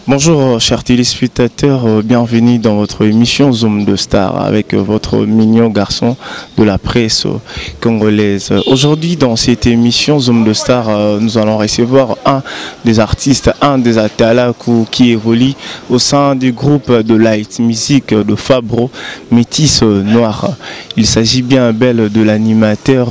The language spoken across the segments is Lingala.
Bonjour chers téléspectateurs, bienvenue dans votre émission Zoom de Star avec votre mignon garçon de la presse congolaise. Aujourd'hui dans cette émission Zoom de Star, nous allons recevoir un des artistes, un des Atalaku qui évolue au sein du groupe de Light Music de Fabro, Métis Noir. Il s'agit bien bel de l'animateur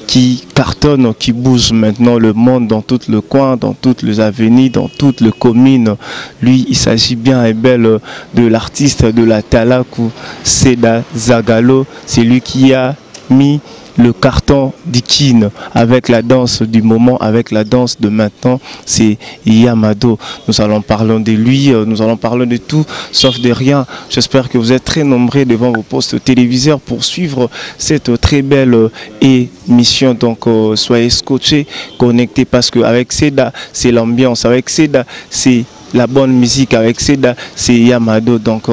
qui cartonne, qui bouge maintenant le monde dans tout le coin, dans toutes les avenues, dans toutes les communes. Lui, il s'agit bien et bel de l'artiste de la Talaku, Seda Zagalo. C'est lui qui a mis le carton d'Ikin avec la danse du moment, avec la danse de maintenant, c'est Yamado. Nous allons parler de lui, nous allons parler de tout, sauf de rien. J'espère que vous êtes très nombreux devant vos postes téléviseurs pour suivre cette très belle émission. Donc soyez scotchés, connectés, parce qu'avec Seda, c'est l'ambiance, avec Seda, c'est la bonne musique, avec Seda, c'est Yamado. Donc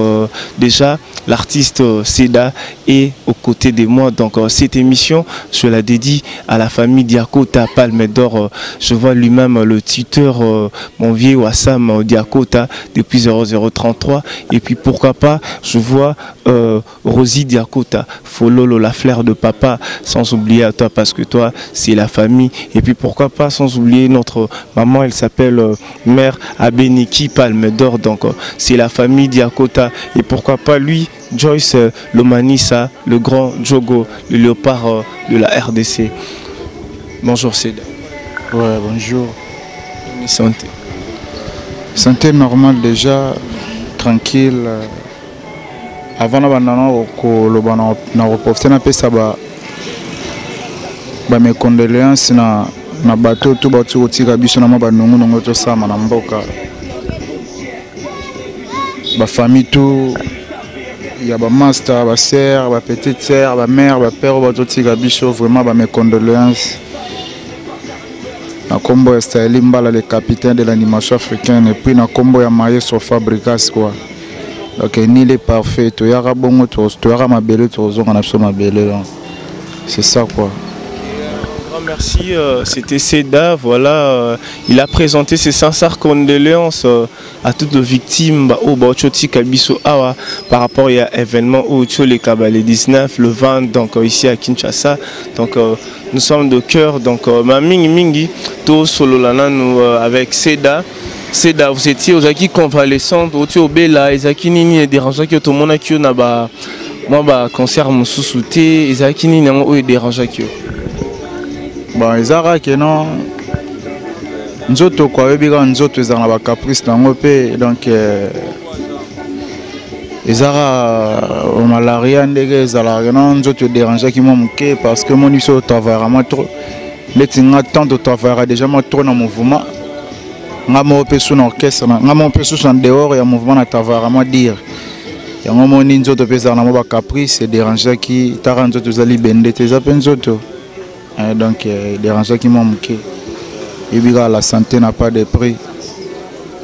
déjà, l'artiste Seda est aux côtés de moi. Donc cette émission, je la dédie à la famille Diakota Palme d'Or. Je vois lui-même le tuteur, mon vieux Wassam Diakota, depuis 0033. Et puis pourquoi pas, je vois Rosie Diakota, Fololo, la fleur de papa, sans oublier à toi, parce que toi, c'est la famille. Et puis pourquoi pas, sans oublier notre maman, elle s'appelle Mère Abeniki Palme d'Or. Donc c'est la famille Diakota. Et pourquoi pas lui, Joyce Lomanissa, le grand Djogo, le léopard de la RDC. Bonjour Seda. Ouais, bonjour. Santé. Santé normale déjà, tranquille. Avant na bandana koloba na reporter na pesa ba mes condoléances na bateau tout batu kotika biso na mwa ba nongo nongo tosama na mboka. Ba famille tout, ya ba master, ba sœur, ba petite sœur, ba mère, ba père bato tika biso, vraiment ba mes condoléances. Na kombo ya Stanley Mbala, le capitaine de l'animation africaine, et puis na kombo ya Maestro Fabregas quoi. Donc ni les parfaits, toyaka bongo, toyaka mabele, tozonga na biso mabele, donc c'est ça quoi. Grand merci, c'était Seda, il a présenté ses sincères condoléances à toutes les victimes, bah, oh, bah, Ochoti Kabiso Awa, par rapport à l'événement où les Kabale le 19, le 20, donc ici à Kinshasa. Donc nous sommes de cœur, donc ma mingi mingi, to solo lana nous avec Seda. Seda, vous étiez aux acquis convalescentes, au Bela, Ezaki Nini et dérangeant que tout le monde a qui na ba, moi ba concert mon sous-souté, Ezaki Nini yango oyo dérangeant que. Bon, ezaka ke non nzoto kwa oyebi kaka nzoto ezalaka na ba caprice nango pe, donc ezaka malaria ndenge ezalaka ke non nzoto edérangeaki mwa moke, parce que moni biso totravaillera mwa trop, neti nga tant totravaillera déjà mwa trop na mouvement nga moko mpe su na orchestre na nga moko mpe susu na dehors ya mouvement na travaillera mwa dire yango moni nzoto mpe ezalaka na mwa ba caprice edérangeaki taka nzoto eza libende te, eza mpe nzoto. Donc dérangeaki mwa moke. Yebi kaka la santé n'a pas de prix.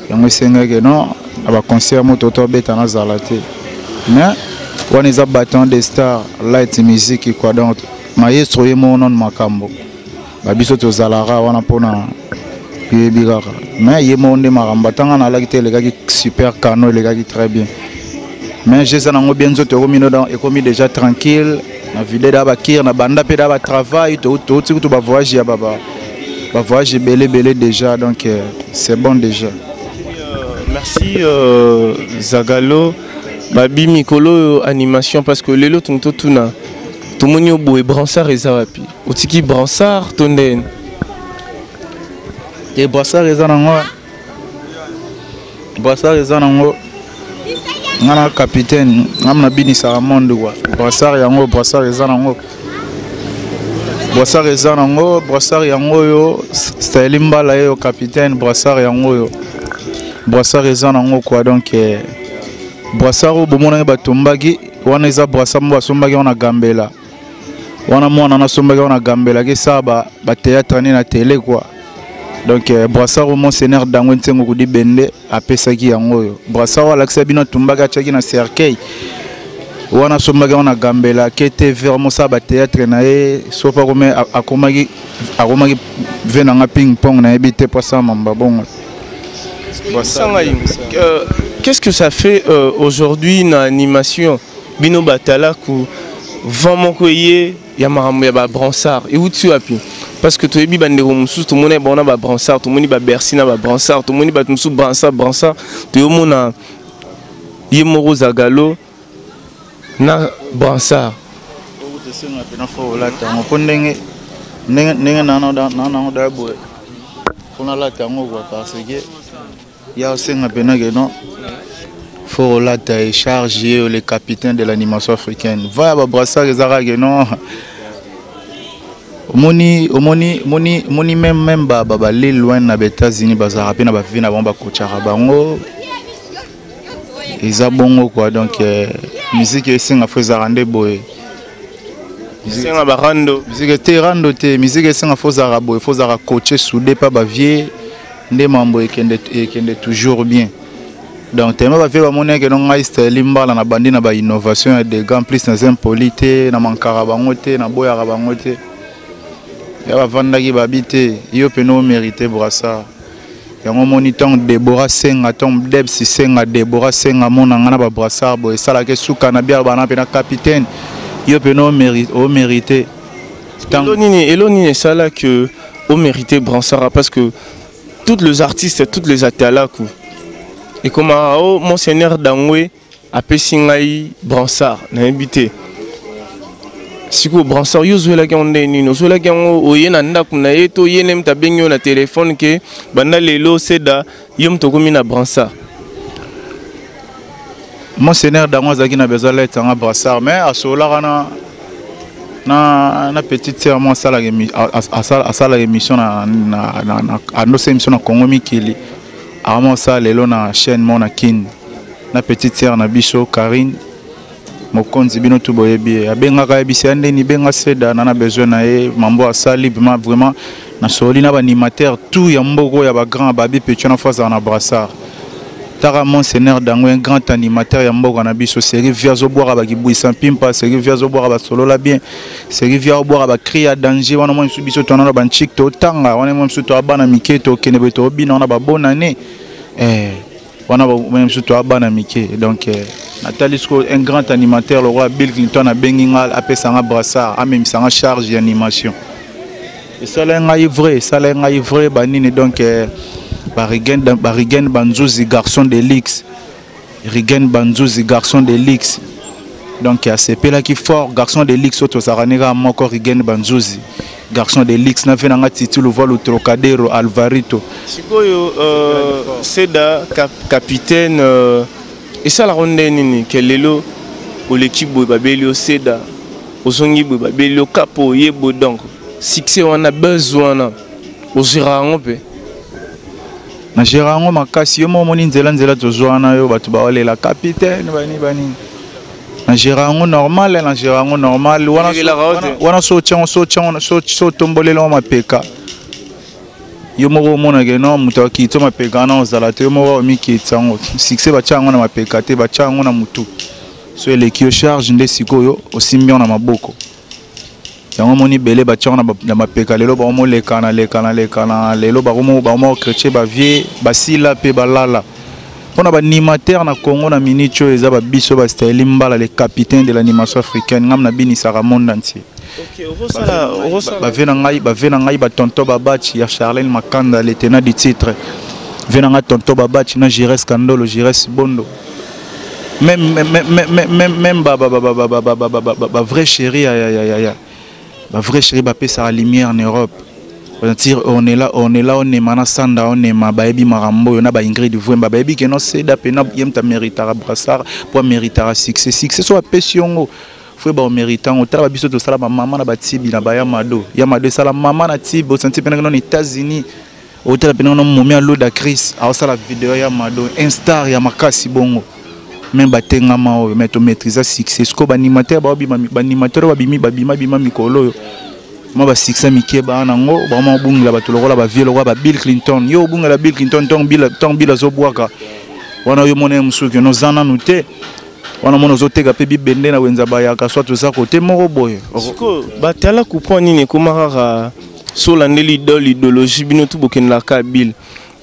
Yango esengaki non na ba concert moto to beta na zala te. Mais wana eza battant des stars light music quoi, donc maestro ye moko non makambo. Ba biso tozalaka wana mpona yebi kaka. Mais ye moko nde makambo atanga na alaki te, elekaki super canon, elekaki très bien. Mais j'ai ça nango bien nzoto ekomi no donc ekomi déjà tranquille. Na vide da ba kir, na banda pe da ba travail, to, to, to, to, ba voyage ya ba, ba, ba voyage ebele, ebele déjà, donc c'est bon déjà. Merci Zagalo. Babi mikolo animation parce que lelo tonto tuna tomoni oboye bransard eza wapi? Otiki bransard to ndeni? Te bransard eza nango. Bransard eza nango. Nga na capitaine, nga na binisaka monde quoi. Brassard yango, brassard eza nango. Brassard eza nango, brassard yango oyo, Stanley Mbala yo capitaine, brassard yango oyo. Brassard eza nango quoi, donc brassard oyo bomonaki batombaki, wana eza brassard moko basombaki wana Gambela. Wana mwana nasombaki wana Gambela ke sa ba théâtre ni na télé quoi. Donc brassard oyo monseigneur Dangwe Nsengo Kudi Bende apesaki yango oyo. Brassard oyo alakisa bino atumbaki atiaki na cercueil. Wana asombaki wana Gambela ke te vers mosa ba théâtre na ye, sopa kome akomaki, akomaki ve nanga ping pong na yebi te po asala mamba bongo. Qu'est-ce que ça fait aujourd'hui na animation bino batalaku vent moko ye ya makambo ya babransard euti wapi? Parce que toyebi bandeko mosusu, tomoni bango na babransard, tomoni babercy na babransard, tomoni bato mosusu bransard bransard, toyomona ye moko Zagalo na bransard. Tosenga mpena fo olata yango mpo ndenge ndenge nanango daya boye, fo nalata yango quoi, parce que ya osenga mpena ke non, fo olata e charge ye le capitaine de l'animation africaine va ya babrassard. Eza kaka ke non, omoni omoni omoni omoni même bale loin na baÉtats-Unis, bazalaka mpe na bavie na bango, bakotiaka bango, eza bongo quoi. Donc musique esenga fo ezalaka nde boye. Esenga barando. Musique te, rando te. Musique esenga fo ozalaka boye, fo ozalaka coaché, soudé pa bavie nde mambo ekende, ekende toujours bien. Donc tellement bavie bamoni eke no ngai Stanley Mbala na bandi na bainnovation ya dégâts, en plus naza impoli te, na mankaka bango te, naboyaka bango te. Ya bavandaki babi te, yo pene omérite brassard. Yango omoni ntango Debora Senga, ntango Debs Senga, Debora Senga mona nga na babrassard boye, esalaka esuka na biala bana mpe na capitaine, yo pene omérite. Elo nini esala que omérité brassard? Parce que toutes les artistes, toutes les atalaku ekomaka o monseigneur Dangwe apesi ngai brassard, nayebi te. Sikoyo brassard yo ozwelaki yango nde nini? Ozwelaki yango oye na ndako na ye to ye nde moto abengi yo na telefone ke banda lelo seda yo moto okomi na brassard? Monseigneur Dango azalaki na besoin alatisa brassard, mais asololaka na petite sœur mo asalaka émission na andosa émission na Congo Mikili, akama osala lelo na chaîne mo na Kine, na petite sœur na biso Karine Mokonzi, bino tu boyebi ye. Abengaka, ayebisi ya ndeni benga seda na besoin na ye. Mambo asali vraiment, vraiment nasoli na baanimateur tout ya mboko ya bagrand babi petio na fo azala na brassard. Taka monseigneur Dango, un grand animateur ya mboka na biso, série vi azobwaka bakibwisa mpimpa, série vi azobwaka basolola bien, série vi azobwaka bacri ya danger wana. Mwa misu biso twana na banchik totanga wana, mwa misu toya bana mike, tokende boye, tobina wana babonane wana, mwa misu toya bana mike. Donc natali sikoyo un grand animateur le roi Bill Clinton abengi nga, apesanga brassard, amemisanga charge ya animation. Esala ngai vrai, esala ngai vrai banini. Donc barigen Banzuzi, garçon de luxe, Rigen Banzuzi, garçon de luxe. Donc asepelaki fort, garçon de luxe oyo tozalaka ne kaka moko, Rigen Banzuzi, garçon de luxe na ve nanga Titi Luvalu, Trocadero, Alvarito. Sikoyo seda capitaine, esalaka nde nini ke lelo oleki boye, babeli yo seda, ozongi boye, babeli yo kapo, oye boye? Donc succès wana, buzz wana, ozwira yango mpe? Na gera yango makasi. Yo moko omoni nzela nzela tozwa wana, yo bato baolela capitaine bani banini. Na gera yango normal, na gera yango normal wana. So otiango, so otiango, so otombolela ngo mapeka, yo moko omonake no moto akiti mapeka wana ozala te. Yo moko omikitisa yango. Succès batya yango na mapeka te, batya yango na motu. So eleki yo charge nde sikoyo osimbi yango na maboko. Yango omoni ebele batya yango na mapeka, lelo bakomolekana lekana lekana, lelo bakoma chrétien, bavie basila mpe balala. Mpona baanimateur na Congo na minute oyo eza babiso bastaeli Mbala, le capitaine de l'animation africaine. Ngam nabinisaka monde entier. Bave na ngai batonton Babaci ya Charlene Makanda, le tenant du titre, ve na ngai tonton Babaci na Gires Kandolo, Gires Bondo, même même même même ba ba ba ba ba ba ba ba ba vrai chéri ya ya ya ya ba vrai chéri bapesaka lumière en Europe. Tire, on est là, on est là, onema na sanda, onema bayebi makambo oyo na baingrid Vwemba, bayebi ke no seda mpe na ye moto améritaka brassard po améritaka succès. Succès so apesi yongo, fo yeba omérite yango. Tala babiso tosala bamama na batibi na baya mado ya mado, esala mama na tibi, osanti mpena no na États-Unis, otala mpena no momi aloda Chris aosala video ya mado, un star ya makasi bongo. Me batengama oyo, me tomaîtrise succès. Sikoyo baanimateur baobima, baanimateur oyo babimi, babima bima mikolo oyo, mwa basuccès mike baa nango, bakoma obungela bato lokola bavie lokola ba Bill Clinton. Yo obungela Bill Clinton ntongo Bill azobwaka wana, yo mona ye mosusu keno oza nanu te wana, mona ozoteka mpe bibende na wenza bayaka, soit oza kote moko boye. Sikoyo batala kupwa nini ekóma kaka so olandeli idole, idéologie, bino tu bokendelaka Bill.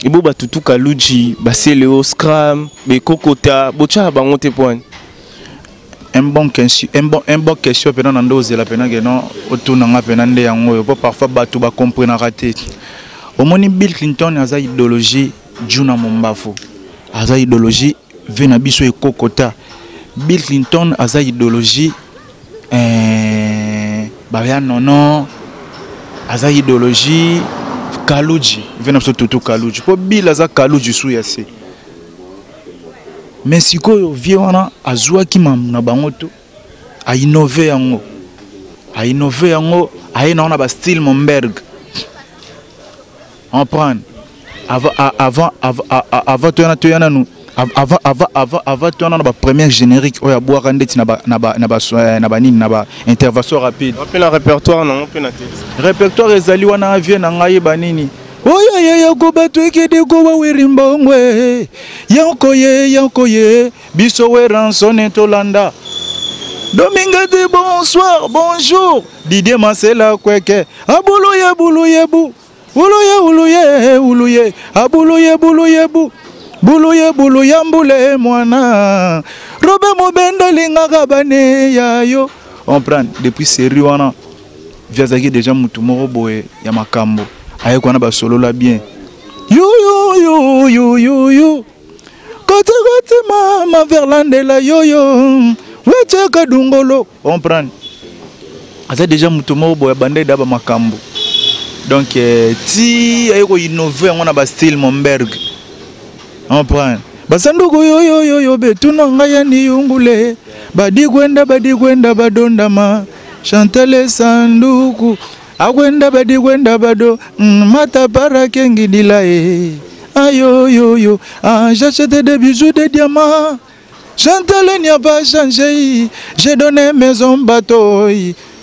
Ebo batutu Kaluji, Baseleo, Scram, Bekokota, botyaka bango te poani? Un bon question, un bon question mpena na nde ozela mpena ke non, otuna nga mpena nde yango oyo, mpo parfois bato bacomprenaka te. Omoni, Bill Clinton aza idéologie, Juna Mombafu aza idéologie, ve na biso ekokota. Bill Clinton aza idéologie, baya nono aza idéologie, Kaluji ve na biso Tutu Kaluji, mpo Bill aza Kaluji su ya se. Mais sikoyo vie wana azwaki mamu na bango to ainove yango, ainove yango, aye na wana bastyle Momberg. Comprendre, avant avant avant toyana, toya nanu avant avant avant avant toyana na bapremière générique oyo abwaka ndeti na na banini, na ba intervention rapide. Mpe na répertoire nango mpe na tete. Répertoire ezali wana, vie na ngai banini oyo yako bato ekede kowa weri mbongwe yanko ye yanko ye biso Werrason tolanda. Domingue de bonsoir, bonjour Didier Masela Kweke, abulu ye bulu yebu ulu ye ulu ye ulu ye abulu ye bulu yebu bulu ye bulu yambule mwana Robe Mobende alingaka bane ya yo. Comprendre, depuis série wana, vi azalaki déjà mutu moko boye ya makambo, ayeki wana basolola bien. Yu yu yu yu yu koti koti mama verlandela yoyo wetiaka dungolo. Comprendre, aza déjà mutu moko boye abanda eda bamakambo. Donc ti aye koinnove yango na bastyle Momberg. Comprendre, basanduku yoyoyoyo betuna ngai ya niyungule badikwenda badikwenda badondama Chantele sanduku akwenda badikwenda bado matapara kengidila e ayoyoyo. Ah, j'achète des bijoux de diamants. Chantal n'y a pas changé. J'ai donné maison bateau.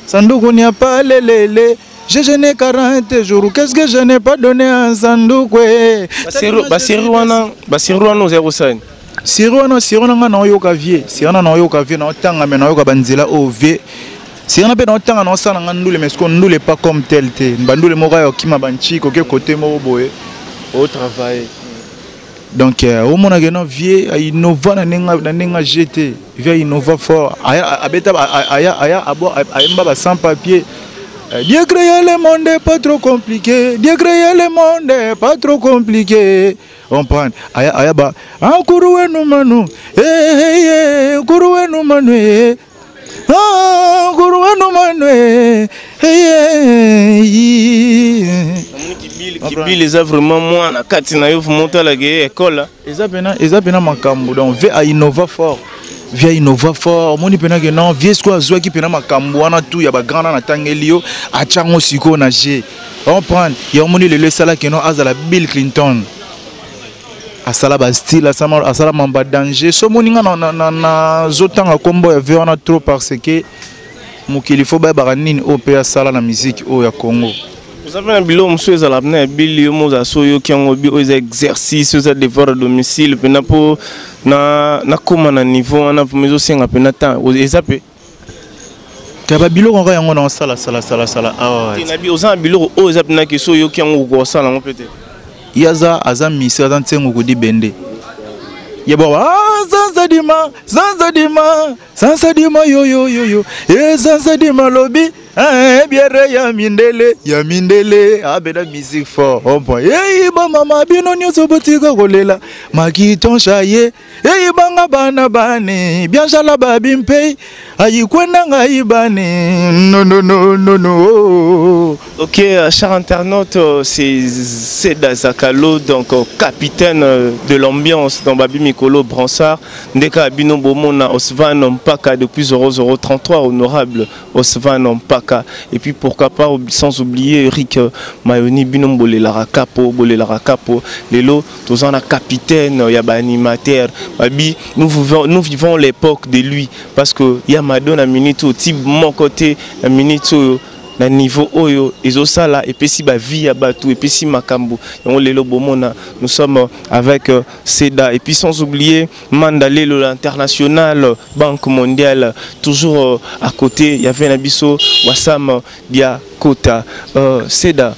Sanduku n'y a pas lélélé. J'ai jeûné 40 jours. Qu'est-ce que je n'ai pas donné en sanduku? Basérie wana, basérie wana ozali kosala? Série wana, série wana nga naoyoka vie. Série wana naoyoka vie, naotanga me naoyoka banzela oyo vie. Série wana mpe naotanga, naosala nga ndule, mais siko ndule pas comme tel te. Bandule moko ayo okima banchiko oke kote moko boye otravaille. Donc omonaka no vie ainova na ndenge gt vie ainova fort, abeta aya aya ayemba ba sans papier. Dieu créé le monde est pas trop compliqué. Dieu créé le monde est pas trop compliqué. On prend. Aya aya ba. Ah kuru wenu manu. Eh eh eh kuru wenu manu eh. Ah kuru wenu manu eh. Eh eh. Kibili eza vraiment mwana kati na yo, vraiment otalaka ye école. Eza pena makambo. Donc vie ainova fort, vie ainova fort. Omoni mpena ke non, vie sikoyo azwaki mpena makambo wana tu ya bagrand na natangeli yo, atyango sikoyo na g. Comprendre, ya omoni lelo esalaki no azala Bill Clinton, asala bastyle, asala mamba danger. So omoni nga nazotanga nkombo ya vie wana trop parce que mokili fo bayebaka nini oyo mpe asala na musique oyo ya Congo. Oza mpe na biloko mosusu ezala mpena ya bili yo mo ozala so oyoki yango bi oyo eza exercice, oyo eza devoir à domicile mpena mpo nakóma na niveau wana, vraiment ezosenga mpena temps, eza mpe? Ka babiloko kaka yango na osala sala sala sala awa. Oza na biloko oyo eza mpena ke so oyoki yango okosala yango mpe te? Ye aza misi, aza ntiengo kodi bende ye bo ah, sansa dima sansa dima sansa dima yoyoyoyo e sansa dima lobi eh, biere ya mindele ya mindele abela musique fort ompo eyi bamama bino nyonso botika kolela makitonsha ye eyi banga bana bane bianjala babi mpe ayikwenda ngai bane no no no no no. Ok, chers internautes, c'est Seda Zakalo, donc capitaine de l'ambiance dans Babi Mikolo Bransard. Ndeka Bino Bomona Osvan Mpaka depuis 0033, honorable Osvan Mpaka. Et puis pourquoi pas, sans oublier Eric Mayoni Bino Bolela Capo, Bolela Capo, Lelo, tozana capitaine, il y a animateur. Babi, nous vivons l'époque de lui parce que il y a Madonna minute au type mon côté, la minute na niveau oyo ezosala epesi bavie ya bato, epesi makambo yango. Lelo bomona nous sommes avec Seda et puis sans oublier Manda Lelo l'international, Banque mondiale toujours à côté il y avait na biso Wasam Dia Kota. Seda.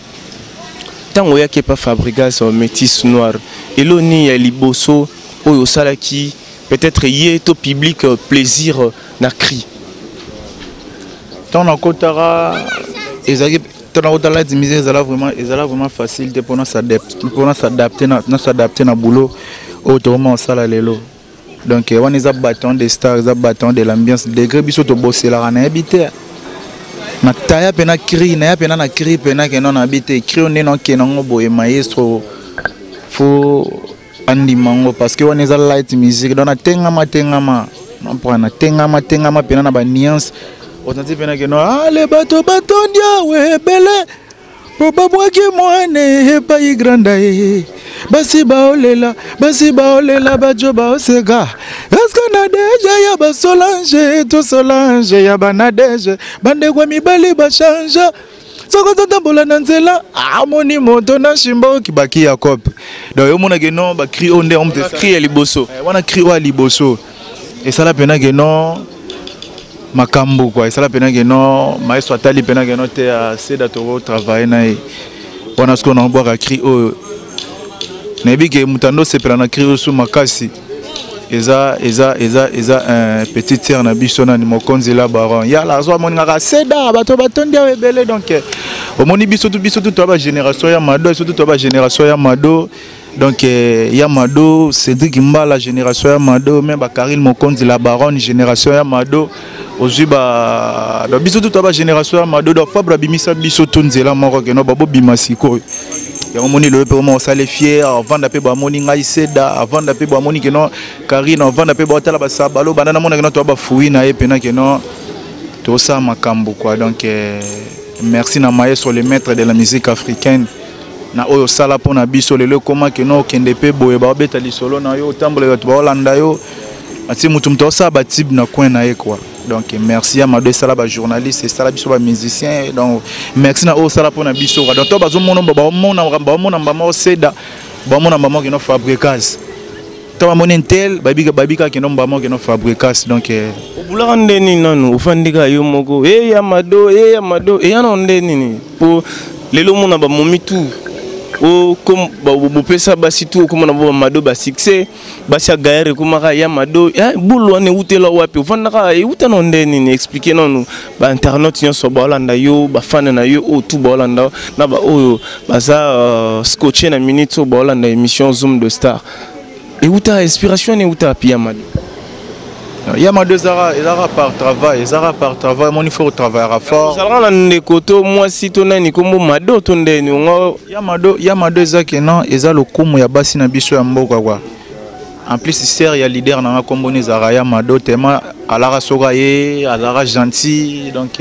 Ntango oyaki epa Fabrigas Métis Noir, elo nini ya liboso oyo osalaki peut-être ye to public plaisir na cri? Ntango nakotaka, ezalaki ntango nakotala light music, ezala vraiment facile te mpona s'adapter na boulot oyo tokoma kosala lelo. Donc wana eza bâton de star, eza bâton de l'ambiance. Degré biso toboselaka, nayebi te. Nataya mpena cri, naya mpena na cri mpena keno, nayebi te cri oyo nde nakende yango boye. Maestro faut andima yango parce que wana eza light music. Donc natengama tengama, comprendre, natengama tengama mpena na banuance osanti mpena keno ale bato batondi awe ebele po babwaki mwane epai granda ye. Basi baolela, basi baolela, bajo baoseka. Eske na deje ya basolange to solange ya banadeje, bandeko ya mibali bachange. Soki ozotambola na nzela, amoni moto na nshimba okibaki ya cope. Donc yo omonake non, bacri oyo nde cri ya liboso. Wana cri oyo ya liboso esala mpena ke non, makambo kua esala mpena ke non, maestro atali mpena ke non te, aseda tokotravaille na ye. Wana sikoyo naobwaka cri oyo, nayebi ke moto ando osepela na cri oyo su makasi. Eza un petit tiers na biso nani, mokonzi la baron yala azwa amoningaka seda bato batondi awa ebele. Donc omoni biso tu toya bagénération ya Mado, surtout toya bagénération ya Mado. Donc ya Mado, Cédric Mbala, génération ya Mado, même bakarine Mokonzi la baronne, génération ya Mado. Ozwi ba, donc biso tu toya bagénération ya Mado. Donc Fabre abimisa biso tu nzela moko keno babobima sikoyo. Yango moni lelo mpe oma osali fier avanda mpe bamoni ngai seda avanda mpe bamoni keno Karine avanda mpe baotala basabalo banda namona keno toya bafui na ye mpena keno tosala makambo quoi. Donc merci na maestro, le maître de la musique africaine, na oyo osala mpo na biso. Lelo ekóma keno okende mpe boye, baobeta lisolo na yo, otambola, bato baolanda yo, atie motu osala batibe na coin na ye quoi. Donc merci ya Mado, esala bajournaliste, esala biso bamusicien. Donc merci na oyo osala mpo na biso quoi. Donc to bazomona, baomona mbama oseda, baomona mbama keno Fabricas, to bamoni ntel bayebi kaka keno mbama keno Fabricas. Donc Obulaka nde nini nanu? Ofandi kaka yo moko e ya Mado, e ya Mado, eya na nde nini? Mpo lelo omona bamomi tu bopesa basi tu, okomona bo bamado basuccès, basi ya gaillard ekomaka ya Mado. Bulu wana eutela wapi? Ofandaka, euta na nde nini? Explique nanu bainternet nyonso baolanda yo, bafane na yo oyo tu baolanda, na baoyo baza scotché na minute oyo baolanda émission Zoom de Star. Euta inspiration wana euta api, ya Mado? Ya Mado ezalaka par travail, ezalaka par travail. Moni, faut travaillera fort. Ozalaka na ndeko to mwasi to nani kombo Mado to ndeni ongo? Ya Mado, ya Mado eza ke non, eza lokumu ya basi na biso ya mboka quoi. En plus sœur ya leader nanga kombo ezalaka ya Mado, tellement alaka soki aye azalaka gentil. Donc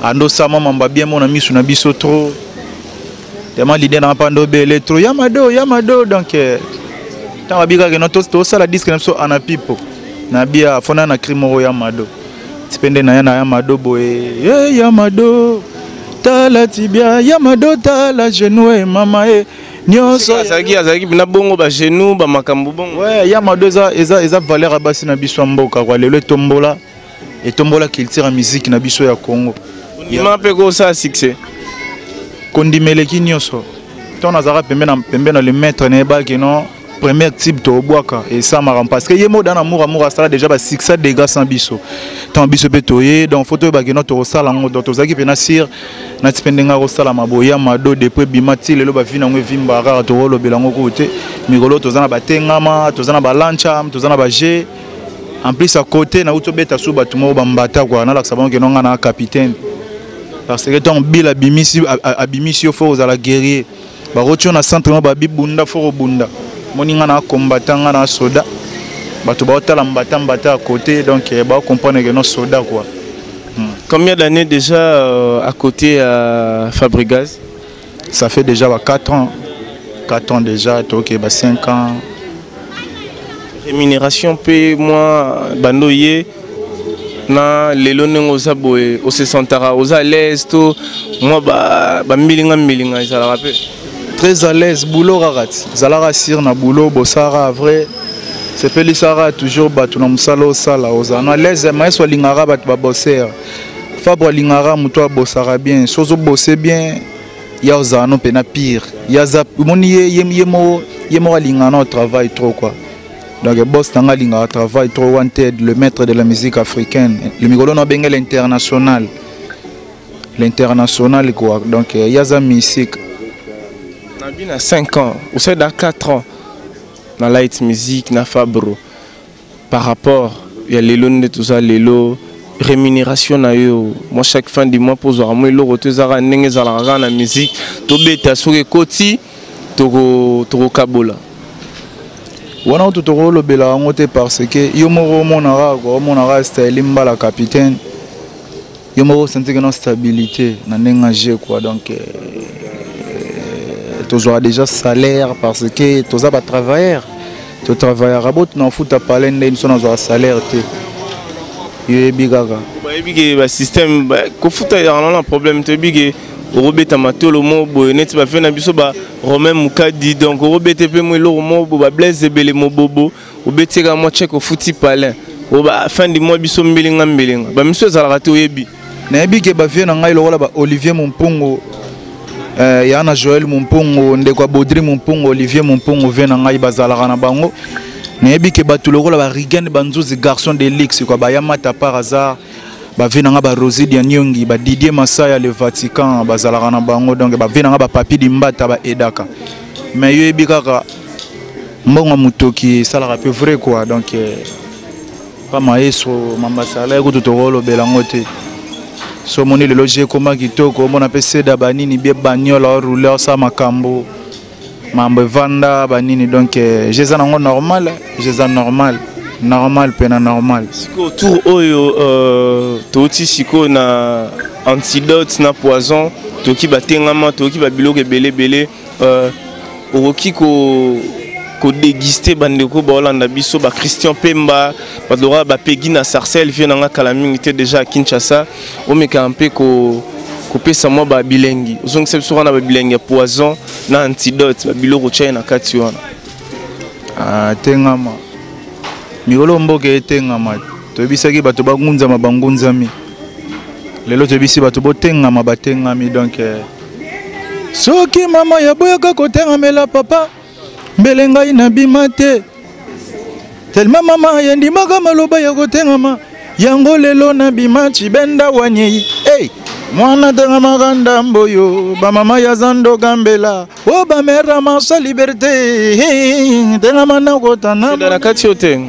andosama mamba bien mona misu na biso trop, tellement leader nanga mpa ndobele trop ya Mado, ya Mado. Donc ntango abikaka no tosala disque na biso ana pipo na bia fona na cri moko ya Mado ti mpe nde na ya na ya Mado boye e ya Mado tala tibia, ya Mado tala genou e mama e nyonso. Azalaki mpena bongo, bagenou, bamakambo bongo. Ouais, ya Mado eza valeur ya basi na biso ya mboka kwa. Lelo etombola culture ya musique na biso ya Congo. Ondima mpe kosala succès? Kondimeleki nyonso. Ntango nazalaka pembe na le maître, nayebaki non, première type tobwaka esamaka parce que ye moda na amour, amour asala déjà basuccès dégâts sans biso. Ntango biso mpe toye, donc faut toyebaki no tokosala yango. Donc tozalaki mpena sire nati mpe ndenge akosalama boya Mado depuis ebima ti lelo, bavi nango evimba kaka, tokolobela yango kuku te. Mikolo toza na batengama, toza na balancha, toza na baje. En plus à côté nauti obeta su bato moko bambata kua, nalakisa bango keno nga na capitaine, parce que ntango bila abimisi yo, faut kozala guerrier. Bakoti yo na centre mo babibunda, faut kobunda. Moni nga na combattant, nga na soda, bato baotala mbata mbata à côté. Donc baocomprendre que no soda quoi. Combien d'années déjà à côté à Fabrigaz? Ça fait déjà ba 4 ans, 4 ans déjà, toke ba 5 ans. Rémunération mpe mwa bando ye na lelo, ndenge oza boye, osesentaka oza à l'aise to mwa bambilinga mbilinga ezalaka mpe? Très à l'aise. Boulot kaka ti ezalaka sire na boulot, bosalaka vrai, sepelisaka toujours bato na mosala osala, ozala no à l'aise. Maestro alingaka bato babosser. Fabre alingaka moto abosaka bien. So ozobose bien. Ya ozala no mpena pire. Ya aza omoni ye ye ye moko ye moko alingaka na travail trop quoi. Donc boss na nga alingaka travail trop, Wanted, le maître de la musique africaine, le mikolo na obenge l'international, l'international quoi. Donc ye aza musique. Nabi na 5 ans, osali 4 ans na Light Music na Fabro, par rapport ya lelo nde toza lelo, rémunération na yo, moi, chaque fin du mois mpo ozwaka mwa eloko to ezalaka ndenge ezalaka kaka na musique, tobeta, soki ekoti tokokabola? Wana kutu tokolobela yango te, parce que yo moko omonaka kua, omonaka style mbala capitaine, yo moko osentiki na stabilité na ndenge age quoi. Donc tozwaka déjà salaire parce que toza batravailleur, totravaillaka bo na ofuta pale ndeni so nazwaka salaire te, yoyebi kaka. Bayebi ke basystème kofuta ezalaka na problème, toyebi ke okobeta matolo mo boye neti bafe na biso ba Romain Mukadi, donc okobeta mpe mo eloko mo boye, bablaise ebele mobobo, obetieka mwa chèque, ofuti palin oba fin du mois, biso mbelinga mbelinga, bamiso ezalaka te, oyebi. Nayebi ke bavie na ngai lokola ba Olivier Mompongo, ya na Joel Mompongo, ndeko ya Baudry Mompongo, Olivier Mompongo, vie na ngai bazalaka na bango. Nayebi ke bato lokola ba Rigen Banzuzi, garçon de luxe quoi, bayamata par hasard, bavie na nga ba Rosi Dianiongi, ba Didier Masaya, le Vatican, bazalaka na bango. Donc bavie na nga bapapi Dimbata baedaka, mais yo yebi kaka mbongo ya motoki esalaka mpe vrai quoi. Donc pa maestro mambasala ekutu tokolobela yango te. So omoni lelo je ekoma kitoko, omona mpe seda banini bie baniola oroule, osala makambo, mambo evanda banini. Donc je eza nango normal, je eza normal, normal mpena normal. Sikoyo tour oyo, touti sikoyo na antidote na poison, toki batengama, toki babiloko ebele ebele, okoki kodéguste bandeko baolanda biso, bachristian Pemba, bato bapegi na Sarcelles, vie nanga kala mingi te déjà à Kinshasa, omekaka mpe kopesa mwa babilengi, ozongisa biso wana babilengi ya poison na antidote, babiloko tyai na kati wana. Atengama mikolo mboka etengama, toyebisaki bato bangunzama, bangunzami. Lelo toyebisi bato botengama, batengami. Donc soki mama yaboyaka kotengamela papa, mbele ngai nabima te. Tellement mama yandimaka maloba ya kotengama yango, lelo nabima cibenda wanyei. Hey! Mwana tengamaka ndambo yo, bamama ya zando gambela o bamera masa liberté, tengama na kotana. Na kati yo te,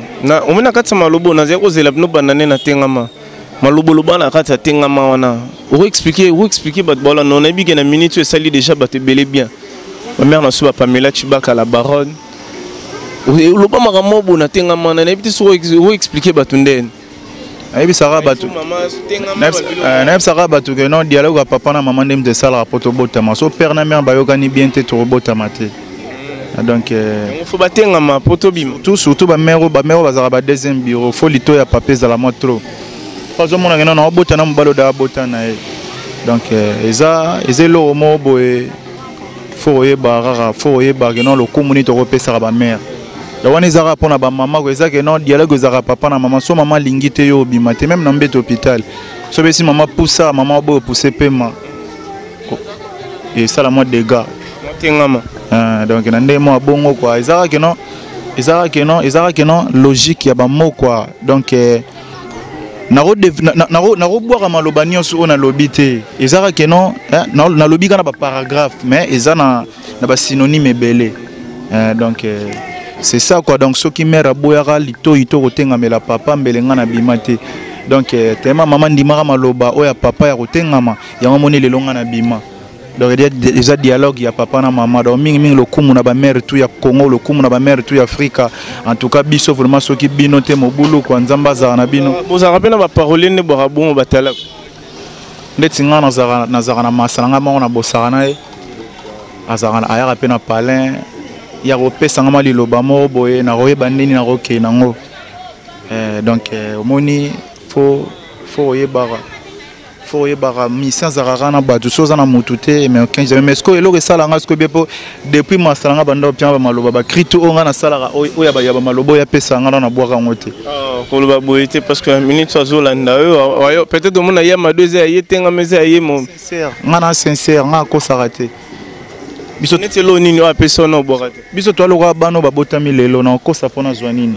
omoni na kati ya malobo, nazali kozela bino banda nde natengama maloboloba na kati ya tengama wana. Okoexplike, okoexplike bato baolanda, nayebi ke na minute oyo esali déjà bato ebele bien, bamare na so, bapamela Chibaka la baronne, oloba makambo boye na tengama wana, nayebi te soki okoexplike bato ndeni. Nayebisaka bato ke non, dialogue ya papa na mama nde moto esalaka mpo tobotama. So père na mère bayokani bien te, tokobotama te. Donc faut batengama mpo tobima. Tout, surtout bamare oyo, bamare oyo bazalaka ba deuxième bureau, faut lito ya papa ezala mwa trop, po azomonaka nano abota na mobali oyo abota na ye. Donc eza eloko moko boye, faut koyeba kaka, faut koyeba ke non, lokumu nini tokopesaka bamare. Donc wana ezaka mpona bamama ko, eza ke non, dialogue ezalaka papa na mama. So mama alingi te, yo obima te. Même na mbeto hôpital, so besi mama pusa, mama oboyo opuse pema, esala mwa dégâts. Tengama. Donc na ndenge mwa bongo quoi, ezalaka ke non, ezalaka ke non, ezalaka ke non, logique ya bamo quoi. Donc nakobwaka maloba nyonso oyo nalobi te, ezalaka ke non, nalobi kaka na baparagraphe, mais eza na basynonyme ebele. Donc c'est ça quoi. Donc soki mare aboyaka litoi to kotengamela papa, mbele nga na bima te. Donc tellement mama ndimaka maloba oyo ya papa ya kotengama yango, moni lelo nga na bima. Donc eza dialogue ya papa na mama. Donc mingimingi lokumu na bamare tout ya Congo, lokumu na bamare tout ya Afrika. En tout cas biso vraiment, soki bino te, mobulu kwa. Nzambe azala na bino. Bozalaka mpe na baparolier nde bwaka bongo batalaka? Ndeti nga nazalaka na masa na ngai moko, nabosaka na ye, azalaka ayaka mpe na palin ya kopesa nga mwa liloba moko boye, nakoyeba ndeni nakokende nango. Donc omoni, faut koyebaka, Faut oyebaka mission azalaka kaka na bato, so oza na motu te, mais aucun jamais. Mais sikoyo eloko esala nga sikoyo bien, mpo depuis masala nga banda opianga bamaloba bakrito oyo nga nasalaka, oyo ya bamaloba oyo apesa nga na nabwaka yango te. Ah, koloba boye te, parce que minute azolanda oyo, peut-être omona ya mado eza ya ye te, nga eza ya ye mo. Sincère, nga na sincère, nga akosaka te. Biso neti eloko nini oyo apesa wana obwaka te? Biso toaloka bana oyo babotami lelo na okosa mpo nazwa nini?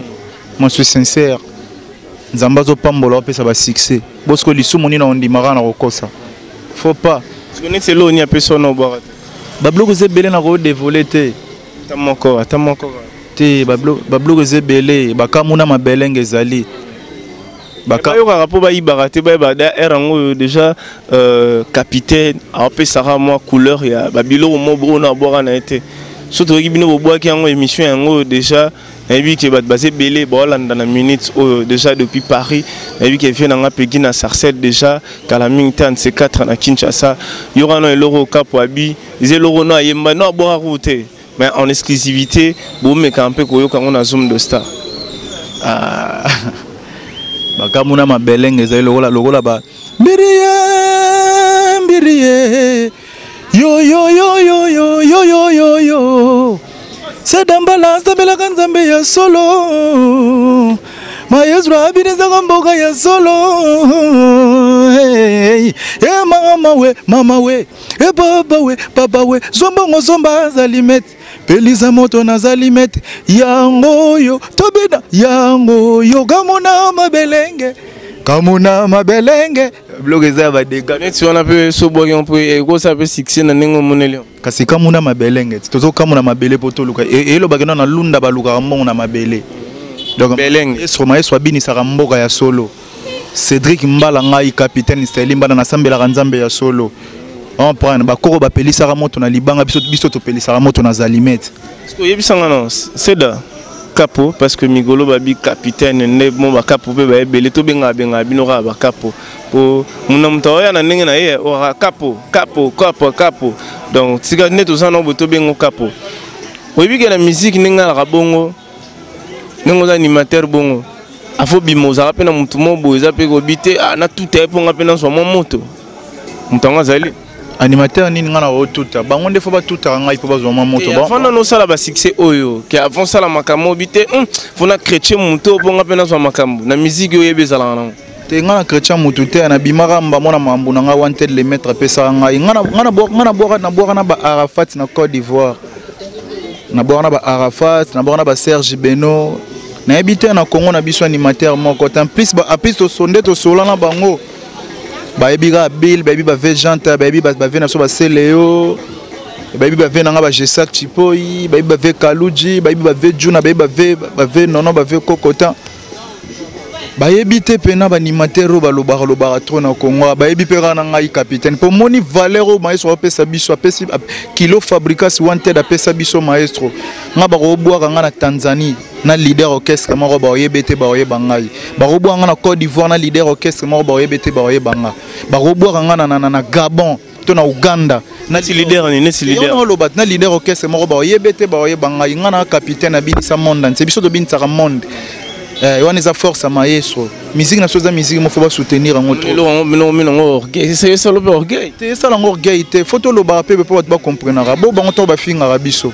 Moi, suis sincère. Nzambe azopambola, opesa basuccès. Bosiko lisumu nini ondimaka na kokosa? Faut pas. Neti eloko nini apesa wana obwaka te? Babiloko eza ebele, na kodevole te. Ata moko, ata moko. Te, babiloko eza ebele, bakamuna mabelenge ezali. Bayokaka mpo bayibaka te, bayeba da aire yango oyo déjà capitaine aopesaka mwa couleur ya babiloko moko oyo na abwaka na ye te. So toyoki bino bobwaki yango, émission yango oyo déjà nayebi ke bato baza ebele baolanda na minute oyo déjà depuis Paris. Nayebi ke vie nanga pegi na Sarcelle déjà kala mingi te, ante 4 na Kinshasa. Yoka no eloko okapo abi eza eloko no ayemba no abwaka ku te, mais en exclusivité bomeka mpe koyoka yango na Zoom de Star. Ah, bakamuna mabelenge ezali lokola lokola ba mbirie mbirie yo yo yo yo yo yo yo yo yo sedambala asambelaka Nzambe ya solo, maestro abinisaka mboka ya solo. Hey, hey, mama we, mama we, e papa we, papa we, zwa mbongo somba azali mete, pelisa moto nazali mete yango oyo tobina yango oyo kamona mabelenge, kamona mabelenge. Biloko eza ya badega. Neti wana mpe so obwaki yango mpe ekosala mpe succès na ndenge omoneli yango. Kasi kamuna mabelenge ti tozokamuna mabele mpo toluka elobaki no na lunda, balukaka mbongo na mabele. Donc belenge maestro, maestro abinisaka mboka ya solo. Cédric Mbala, ngai capitaine Steli Mbala, nasambelaka Nzambe ya solo. Comprendre, bakoko bapelisaka moto na libanga, biso biso topelisaka moto na zalimete. Oyebisanga no seda kapo, parce que mikolo babi capitaine nde mo bakapo mpe baebele, tobengaka bengaka bino kaka bakapo, po muna moto aoya na ndenge na ye oka kapo kapo kapo kapo. Donc tika nde toza na boye, tobengo kapo. Oyebi ke na musique ndenge alaka bongo, ndenge oza animateur bongo, afo bima ozalaka mpe na motu mo boye, eza mpe kobi te natuta ye mponga mpe nazwa mwa moto, moto yango azali. Animateur nini nga na otuta bango? Nde fo batutaka ngai mpo bazwa mwa moto. Avant nano osala basuccès oyo, ke avant osala makambo obi te fo na chrétien moto mponga mpe nazwa makambo na musique oyo, oyebi ezalaka nango. Te, nga na chrétien motu te. Nabimaka mbamo na mambo na nga. Wanted le maître apesaka ngai. Nga nabwaka na ba Arafat na Côte d'Ivoire, nabwaka na ba Arafat, nabwaka na ba Serge Beno. Nayebi te na Congo na biso animateur moko te. En plus aplis tosonde, tosola na bango, bayebi kaka Bill, bayebi bave Jante, bayebi bave na biso baseleo, bayebi bave nanga bagesak Chipoi, bayebi bave Kaluji, bayebi bave Juna, bayebi bave Nono, bave Kokota. Bayebi te mpena baanimateur oyo balobaka lobaka trop na Congo. Bayebi mpe kaka na ngai capitaine, mpo moni valeur oyo maestro apesa biso, apesi kilo fabricas. Wanted apesa biso maestro. Nga bakobwaka nga na Tanzanie na leader orchestre moko, baoyebi te, baoyeba ngai. Bakobwaka nga na Côte d'Ivoire na leader orchestre moko, baoyebi te, baoyeba nga. Bakobwaka nga na Gabon to na Uganda. Neti leader nini? Neti leader oloba na leader orchestre moko, baoyebi te, baoyeba ngai. Nga na capitaine abinisa monde entier, biso tobinisaka monde. Wana eza force ya maestro. Musique na biso eza musique moko, fo basoutenir yango trop. Yango orgueil esala mpe orgueil. Te, esala yango orgueil te. Fo tolobaka mpe mpo bato bakomprenaka bo bango. Ntango bafingaka biso,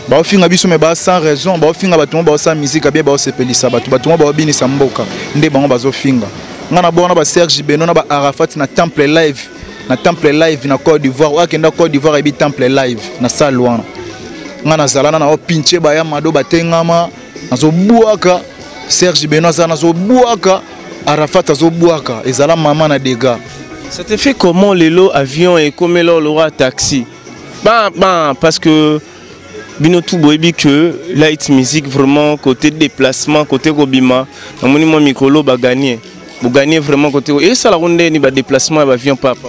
baofinga biso mais ba sans raison. Baofinga bato mo baosala musique bien, baosepelisa bato, bato mo baobinisa mboka, nde bango bazofinga. Nga na bona ba Serge Beno na ba Arafat na Temple Live, na Temple Live na Côte d'Ivoire. Oyo akenda Côte d'Ivoire ayebi Temple Live na salle wana. Nga nazala na naopinche baya mado batengama, nazobwaka Serge Beno aza, nazobwaka Arafat azobwaka, ezala mama na dégâts. Ça te fait comment lelo avion ekomela olora taxi ban ban? Parce que bino tout boyebi que Light Music vraiment côté déplacement, côté kobima, namoni mwa mikolo bagagner, bogagner vraiment côté esalaka ndeni badéplacement ya bavion papa.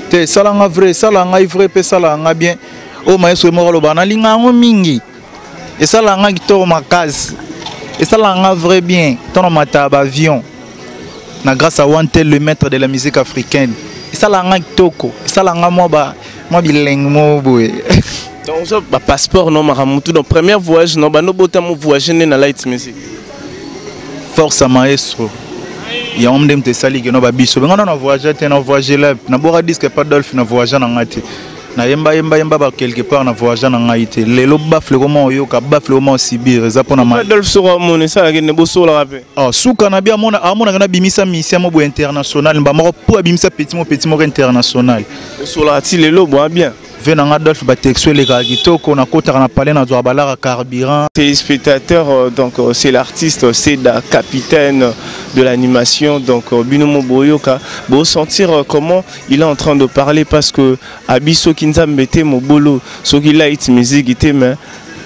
Te, esalanga vrai, esalaka ngai vrai mpe esalaka nga bien. Oyo maestro moko aloba, nalinga yango mingi, esalaka nga kitoko makasi, esalaka nga vrai bien. Ntango mataka baavion na grâce à Wantel, le maître de la musique africaine, esalaka nga kitoko, esalaka nga mwa bilengi moko boye. Donc oza bapasseport no makambo mutu. Donc première voyage no bando botamo voyage nde na Light Music. Force à maestro. Yango nde moto esali keno babiso benga na voyage te, na voyage la naboka disque pa Dolphe, na voyage na ngai te, nayemba yemba yemba ba quelque part, na voyage na ngai te. Lelo baffle koma oyoka, baffle koma osibir, eza mpona Dolphe. Soko amona esalaki nde bosolaka mpe. Oh, suka na bi amona, amonaka nabimisa mission mo boye international mba moko mpo abimisa petit mo, petit moko international. Bosolaka ti lelo boa bien? Ve na nga Dolphe, batexto elekaka kitoko, nakotaka na palais, nazwaka balaka carburant. Téléspectateurs, donc c'est l'artiste Seda, capitaine de l'animation. Donc bino boyoka, bo sentir comment il est en train de parler, parce que abiso kinzambe te mobolo, soki light music te, mais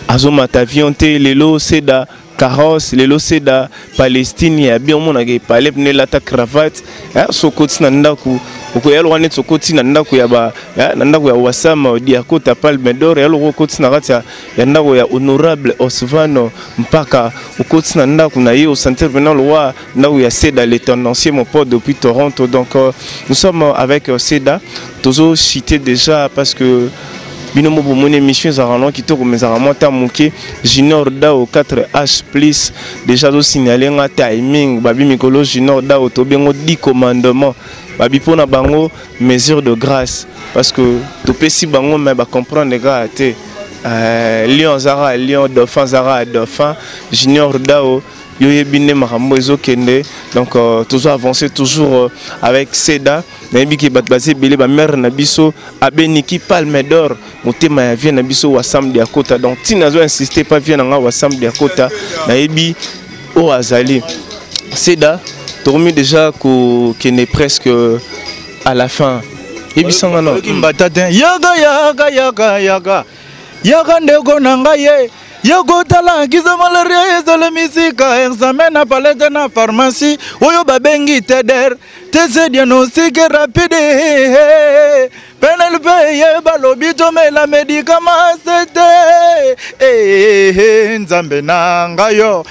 azomata avion te. Lelo Seda carrosse, lelo Seda Palestine ya bien, omonaka epale pene elata cravate. So okoti na ndako, okoya loka neti okoti na ndako ya ba na ndako ya Wasama Diakota Palme d'Or, ya loko okoti na kati ya ndako ya honorable Osvano Mpaka, okoti na ndako na ye, osentir maintenant lowa ndako ya Seda le tendancier, mon pote depuis Toronto. Donc nous sommes avec Seda, tozo cité déjà, parce que bino mo bomoni émission ezalaka no kitoko, mais ezalaka mwa ta moke. Junior Dao 4H plus déjà azosignale nga timing. Babi mikolo Junior Dao tobengo 10 commandement, babi mpona bango mesure de grâce, parce que topesi bango me bacomprendre kaka te. Lion azalaka lion, dauphin azalaka dauphin. Junior Dao, yo yebi nde makambo ezokende. Donc tozo avancer toujours avec Seda. Nayebi ke bato baza ebele, bamare na biso abeniki Palme d'Or, motema ya vie na biso Wasam Diakota. Donc ntina azo insiste pa vie na nga Wasam Diakota, nayebi oyo azali Seda. Tokomi déjà kokende presque à la fin, yebisanga na Mbata te, yaka yaka yaka yaka yaka, ndeko na ngai ye yokotala kisa malaria ezala misika, examen na palete na pharmacie oyo babengi teder, test diagnostic rapide PNLP ye balobi tomela médicament sete. Nzambe na ngai yo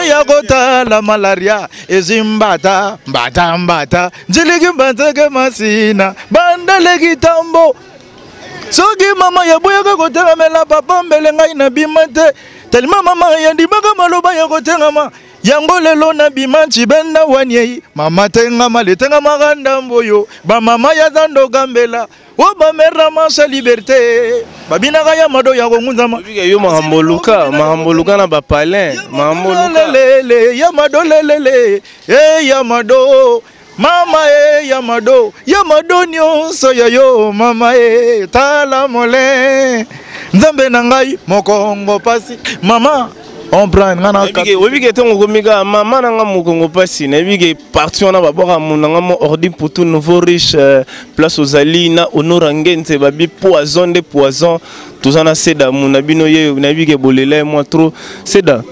ya kotala malaria ezwi mbata mbata mbata, nziliki mbanzeke masina bandaleki tambo. Soki mama yaboyaka kotengamela papa, mbele ngai nabima te. Telema mama yandimaka maloba ya kotengama yango, lelo nabima ncibenda waniei. Mama tengama, letengamaka ndambo oyo bamama ya zando gambela o bamera mansa liberté, babinaka ya mado ya kongunzama. Yo makambo luka, makambo luka na bapalin, makambo luka. Lelele ya mado, lelele e ya mado, mama e ya mado, ya mado nyonso ya yo mama e tala mole, nzambe na ngai mokongo pasi mama comprendre nga na. Oyebi ke ntongo okomi kaka mama na nga mokongo mpasi, nayebi ke parti wana babwaka na nga mo ordi putu nouveau riche, place ozali na Honora Ngenze, babi poison nde poison. Toza na Seda mu na bino ye, nayebi ke bolela ye mwa trop. Seda,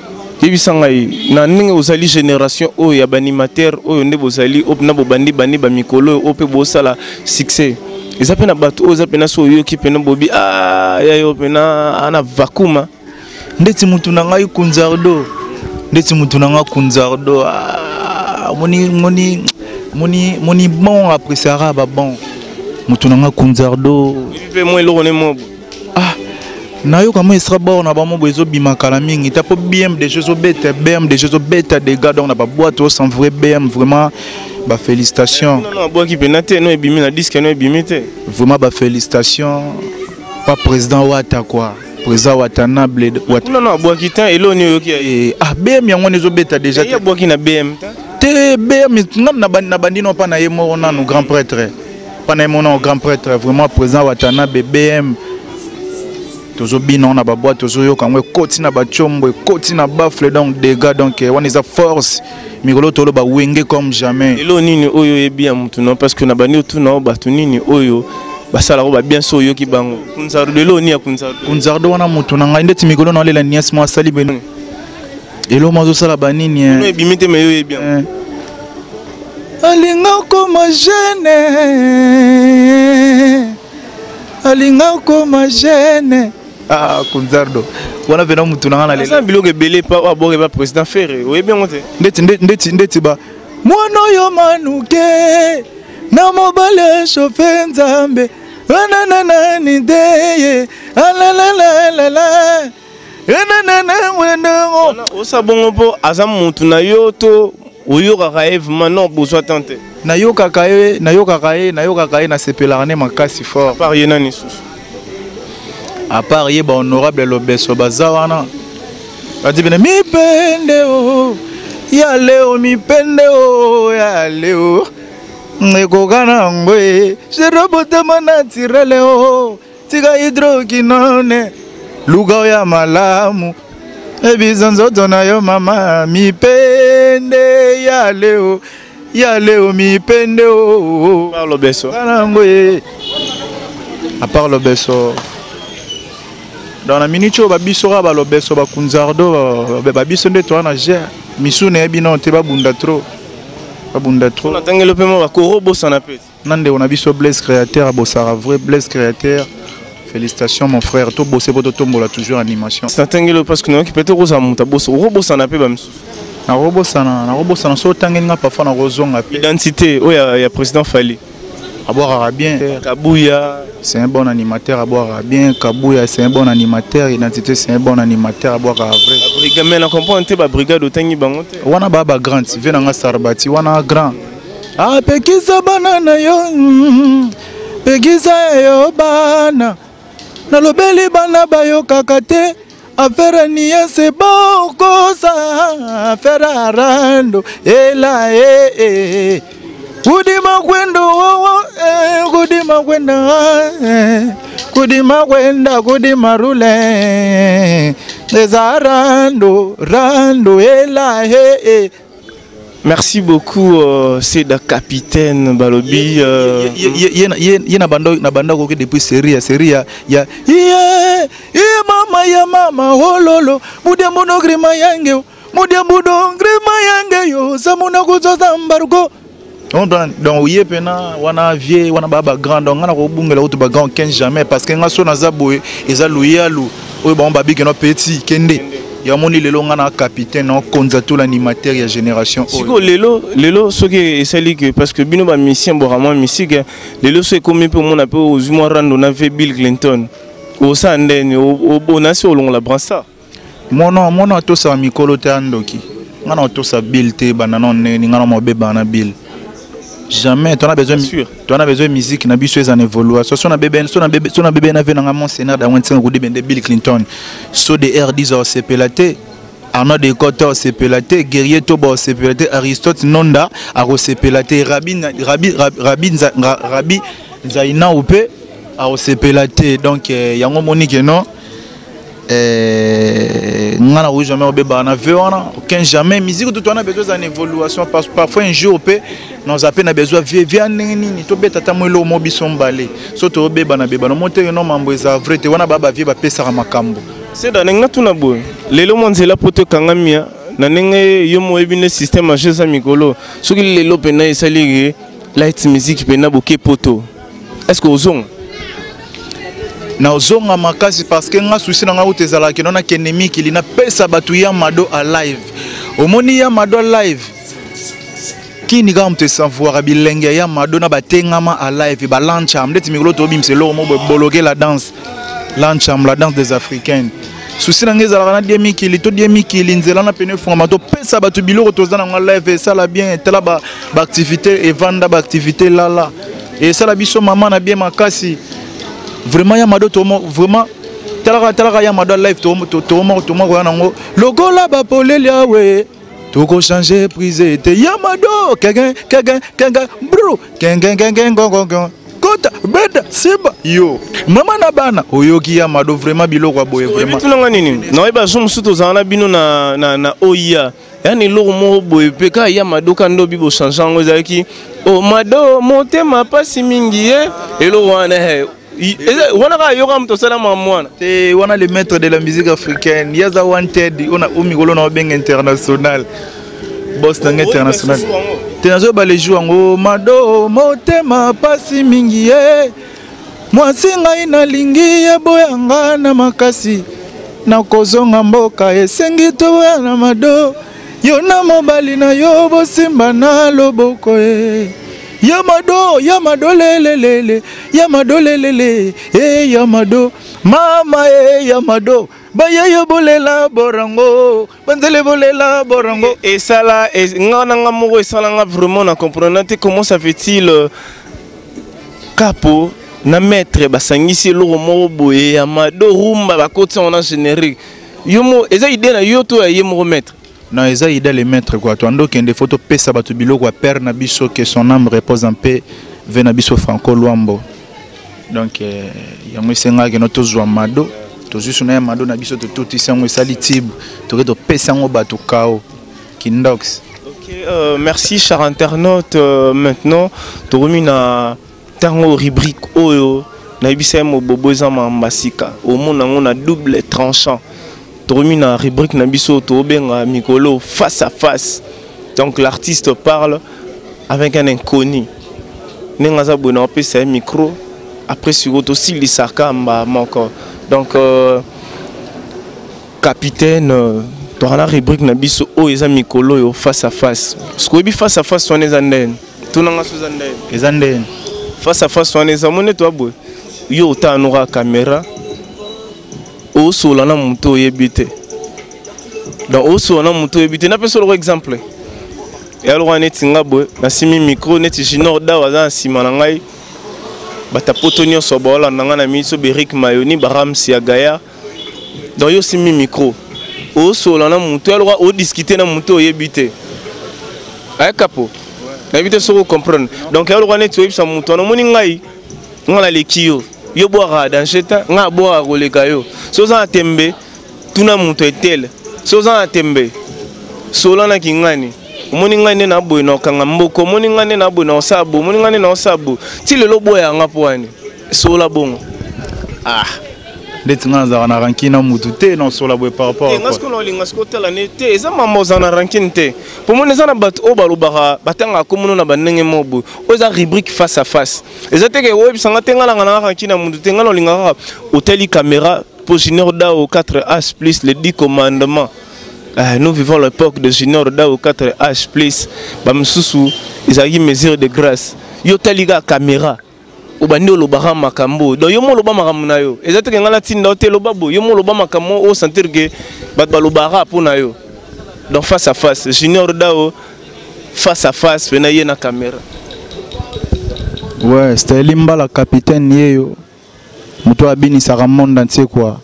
yebisa ngai na ndenge ozali génération oyo ya baanimateur oyo nde bozali oyo mpena bobandi bandi bamikolo oyo mpe bosala succès, eza mpe na bato oyo eza mpena so oyoki mpena bobi ya yo mpena ana vakuma. Ndeti mutu na ngai Kunzardo, ndeti mutu na ngai Kunzardo, moni moni moni moni bon appréciera ba bon mutu na ngai Kunzardo. Mpe mwa eloko ne mobo. Ah, nayoka mo extra bord na bango boye ezobima kala mingi ta mpo BM déjà ezobeta, BM déjà ezobeta dégâts, donc na baboîte osan vrai BM, vraiment bafélicitation. Abwaki mpena te, no ebimi na disque, no ebimi te. Vraiment bafélicitation pa président Wata quoi, président Watanabe. Kuna no abwaki te, eloni oyoki? Ah, BM yango wana ezobeta déjà. Abwaki na BM? Te, BM ngam na bandi no mpa na ye moko nanu grand prêtre, mpa na ye moko nano grand prêtre, vraiment président Watanabe, BM tozobina na baboîte, tozoyoka yango ekoti na batiombo, ekoti na baffle, donc dégâts. Donc wana eza force, mikolo toloba Wenge comme jamais. Elo nini oyo oyebi ya mutu no? Parce que na bandi otuna o bato nini oyo basalaka babien, so oyoki bango Kunzardo, elo nini ya Kunzardo? Kunzardo wana motu na ngai, ndeti mikolo naolela niasi mo asali beno eloko mo azosala banini. Ebimi te, me yo oyebi yango. Alinga koma jeune, alinga koma jeune. Ah, Kunzardo wana mpena mutu na nga na lela. Biloko ebele pa aboke ba président Ferre, oyebi yango te? Ndeti ndeti ndeti ba mwana oyo manuke na mobali eshofe nzambe anananani te ye alalalalala. Osa bongo mpo aza mutu na yo to Oyokaka ye vraiment non bozwa temps te? Nayokaka ye, nayokaka ye, nayokaka ye, nasepelaka ne makasi fort. À part ye nani susu? À part ye ba honorable Lobeso baza wana. Bati bene mipende o ya leo, mipende o ya leo ekoka na yango e jerobotama naturele o tika hydroquinone luka oya malamu ebisa nzoto na yo mama mipende ya leo ya leo mipende o part Lobeso na yango e à part Lobeso dans la minute oyo babiso kaka balobeso bakunzardo babiso nde toa na gere misu nayebi nano te, babunda trop, babunda trop. Natangeli mpe mo bakoro bosana mpe. Na ndeko na biso Blaise Créateur abosaka vrai. Blaise Créateur, félicitations mon frère, tobose mpo totombola toujours animation. Natangeli parce que nayoki peut-être kozala moto abosa, okobosana mpe bamisusu. Nakobosana, nakobosana. So otangeli nga parfois nakozonga mpe. Identité oyo ya président Fally. Abwakaka bien. Kabuya. C'est un bon animateur, abwakaka bien. Kabuya, c'est un bon animateur. Identité, c'est un bon animateur, abwakaka vrai. Babrigade, mais na comprendre te, babrigade otangi bango te. Wana baa bagrand ve nanga Sarbati wana grand apekisa bana na yo, pekisa yo bana, nalobeli bana bayokaka te. Affaire niese bokosa, affaire arando ela e e kudima kwenda wowo eh, kudima kwenda eh, kudima kwenda kudima rule eza rando rando ela e e. Merci beaucoup, c'est da capitaine Balobi. Ye na banda, na banda koki depuis série ya série ya ye ye mama ya mama hololo mudiambuno grima yange mudiambuno grima yange yo samuna kuzoza mbargo. Donc ye pena wana vie wana ba ba grand, donc ngana ko bungela kutu ba grand 15 jamais, parce que nga so naza boye eza loyalu oyo bango babiki no petit kende ya moni. Lelo nga na capitaine na konza tout l'animateur ya génération oyo. Sikoyo lelo, lelo soki esali ke, parce que bino bamusicien bwaka mwa musique, lelo so ekomi mpe omona mpe ozwi mwa rando na ve Bill Clinton, osala ndeni onasi olongola brassard? Mwana mwana atosaka mikolo te, andoki nga na otosa Bill te, banda na ndenge nga na mobebana na Bill jamais. Tona besoin Sûr. Tona besoin musique na biso eza na évolution. So na bebe, so na bebe, so na bebe na ve nanga monseigneur da wensenga kudebe nde Bill Clinton so de R10 osepela te, Arnaud Decote osepela te, Guerrier Toba osepela te, Aristote Nonda akosepela te, Rabi Rabi Rabi Rabi Nzaina mpe akosepela te. Donc yango moni ke non, nga na koki jamais obebaka na ve wana, aucun jamais. Musique tutu wana besoin eza na évolution. Parfois un jour mpe naza mpe na besoin vie via ndenge nini tobeta ata mo eloko mo biso mbale so tobebana bebana mo te no mambo eza vrai te wana baa bavie bapesaka makambo. Seda, ndenge natuna boye, lelo mwa nzela po to ekangami ya na ndenge yo mo oyebi nde système ya jeu eza mikolo, soki lelo mpena esali ke light music mpena boke poto, est ce que ozonga? Nazonga makasi, parce que nga souci na nga kuta ezalaka no nakende mikili napesa bato ya mado a live. Omoni ya mado a live kini kaka moto esavoir bilenge ya mado na batengama a live balancham ndeti mikolo tobimisa eloko mo boye boloke la danse lancham, la danse des Africaines. Souci na ngai ezalaka na die mikili to die mikili nzela na pene efungama topesa bato biloko toza nango live esala bien. Etala baactivité evanda, baactivité lala esala biso mama na bien makasi vraiment ya mado tomo vraiment talaka talaka ya mado live tomo tomo koya nango lokola bapoleli awe tokochange prise te ya mado kegen kegen kegen bru kegen kegen gongongon kota beta simba yo mama na bana oyoki ya mado vraiment biloko ya boye vraiment. Tunanga nini nayebi azo mosusu tozala na bino na oya yani eloko moko boye mpe kaka ya mado ka nde obi bochange yango ezalaki o mado motema mpasi mingi ye eloko wana wana kaka yoka moto osala mwa mwana. Te wana le maître de la musique africaine ye aza wanted ona o mikolo na obenga international boss nanga international te nazoyeba le jour yango mado motema pasi mingi ye mwasi ngai nalingi ye boyanga na makasi nakozonga mboka esengi toboya na mado yo na mobali na yo bosimba na loboko ye ya mado ya mado lelelele ya mado lelele e ya mado. Mama e ya mado bayeyo bolela borango banzele bolela borango. Esala nga na nga moko esala nga vraiment na comprendre te comment ça fait-il capo na maître basangisi eloko moko boye ya mado rumba bakoti yango na générique. Yo mo eza idée na yo to ya ye moko maître? Non, eza idée le maître quoi. Toando kende faut topesa bato biloko ya père na biso, que son âme repose en paix, ve na biso Franco Luambo. Donc yango esengaki no tozwa mado, tozwi suna ya mado na biso, totutisi yango, esali tibe, toke topesa yango bato kao kindox. Ok, merci cher internaute. Maintenant tokomi na ntango rubrique oyo nayebisa ye mobobo eza mamba sika omona yango na double tranchant. Tokomi na rubrique na biso tobenga mikolo face à face. Donc l'artiste parle avec un inconnu. Ndenge aza boye na opesa ye micro, après sikoyo tosilisaka mba moko. Donc capitaine, toza na rubrique na biso oyo eza mikolo oyo face à face. Soki oyebi face à face wana eza ndeni, tunanga so eza ndeni. Eza ndeni. Face à face wana eza moni to boye yo otanoka caméra, osola na moto oyebi te. Donc osola na moto oyebi te, napesa loko exemple ya loko neti nga boye nasimi micro neti Junior Dao aza na nsima na ngai, batapoto nyonso baolanda ngai na miso, Berik Mayoni, Baramsi ya Gaya. Donc yo osimi micro, osola na moto ya loka odiscute na moto oyebi te, ayakapo nayebi te soki ocomprendre. Donc ya loka neti oyebisa moto wana omoni ngai, nga naleki yo, yo bwaka danger te, nga abwaka koleka yo. So oza na tembe, tuna moto etele. So oza na tembe, sola na kingani, omoni ngai nde naboye na okanga mboka, omoni ngai nde naboye na osala boye, omoni ngai nde na osala boye, ti lelo boya yanga mpo wani sola bongo. Ah, ndeti nga nazalaka na rancune na mutu te, nasola boye par rapport à nga sikoyo naolinga sikoyo otala ne te, eza mama ozala na rancune te, po moni eza na bato oyo balobaka batangaka komono na bandenge moko boye. Oyo eza rubrique face à face, eza te ke oyebisanga te nga nanga na rancune na mutu te. Nga naolinga kaka otali caméra po Junior Dao 4H plus les 10 commandements. Nous vivons l'époque de Junior Dao 4H plus bamisusu ezalaki mesure de grâce. Yo otali kaka caméra, obandi olobaka makambo. Donc yo mo oloba makambo na yo, eza te ke ngai natinda yo te eloba boye. Yo mo oloba makambo oyo sentir ke bato balobaka mpo na yo. Donc face à face, Junior Dao face à face pena ye na caméra. Ouais, c'était Limbala capitaine yeyo moto abinisaka monde entier quoi.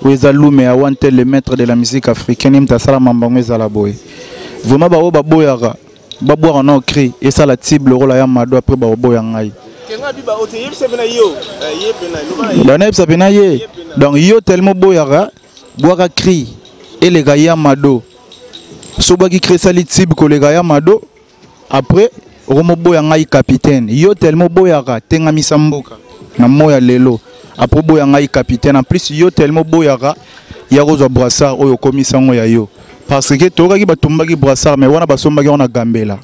Oyo eza lume ya Wante, le maître de la musique africaine, ye moto asala mambango ezala boye. Vraiment baoyo baboyaka babwaka na cri esala tible lokola ya mado, après bakoboya ngai. Banayebisa mpe na ye. Donc yo tellement boyaka, bwaka cri eleka ya mado. So bwaki cri esali tibe koleka ya mado, après okomoboya ngai capitaine. Yo tellement boyaka tengamisa mboka na moya lelo, après oboya ngai capitaine. En plus yo tellement boyaka ya kozwa brassard oyo okomisa yango ya yo, parce que toyokaki batumbaki brassard, mais wana basombaki yango na gambela.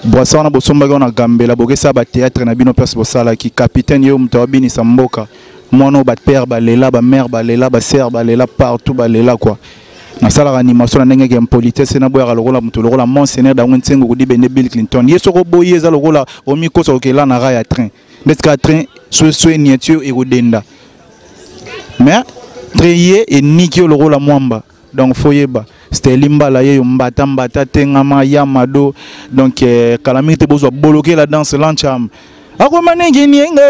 Brassard wana bosombaki yango na gambela, bokesala bathéâtre na bino place bosalaki. Capitaine yo moto abinisa mboka, mwana oyo bapère balela, bamère balela, basere balela, partout balela quoi. Nasalaka animation na ndenge ya impolitesse, naboyaka lokola moto lokola monseigneur dango Nsengo Kudibende Bill Clinton. Ye soko boyi eza lokola omikosa okela na ra ya train, ndeti kaka train so enieti yo ekodenda, mais train ye eniki yo lokola mwamba. Donc faut yeba c'était Limbala ye yo mbata mbata tengama ya mado. Donc kala mingi te bozwa boloke la danse lancham akoma ndenge nienge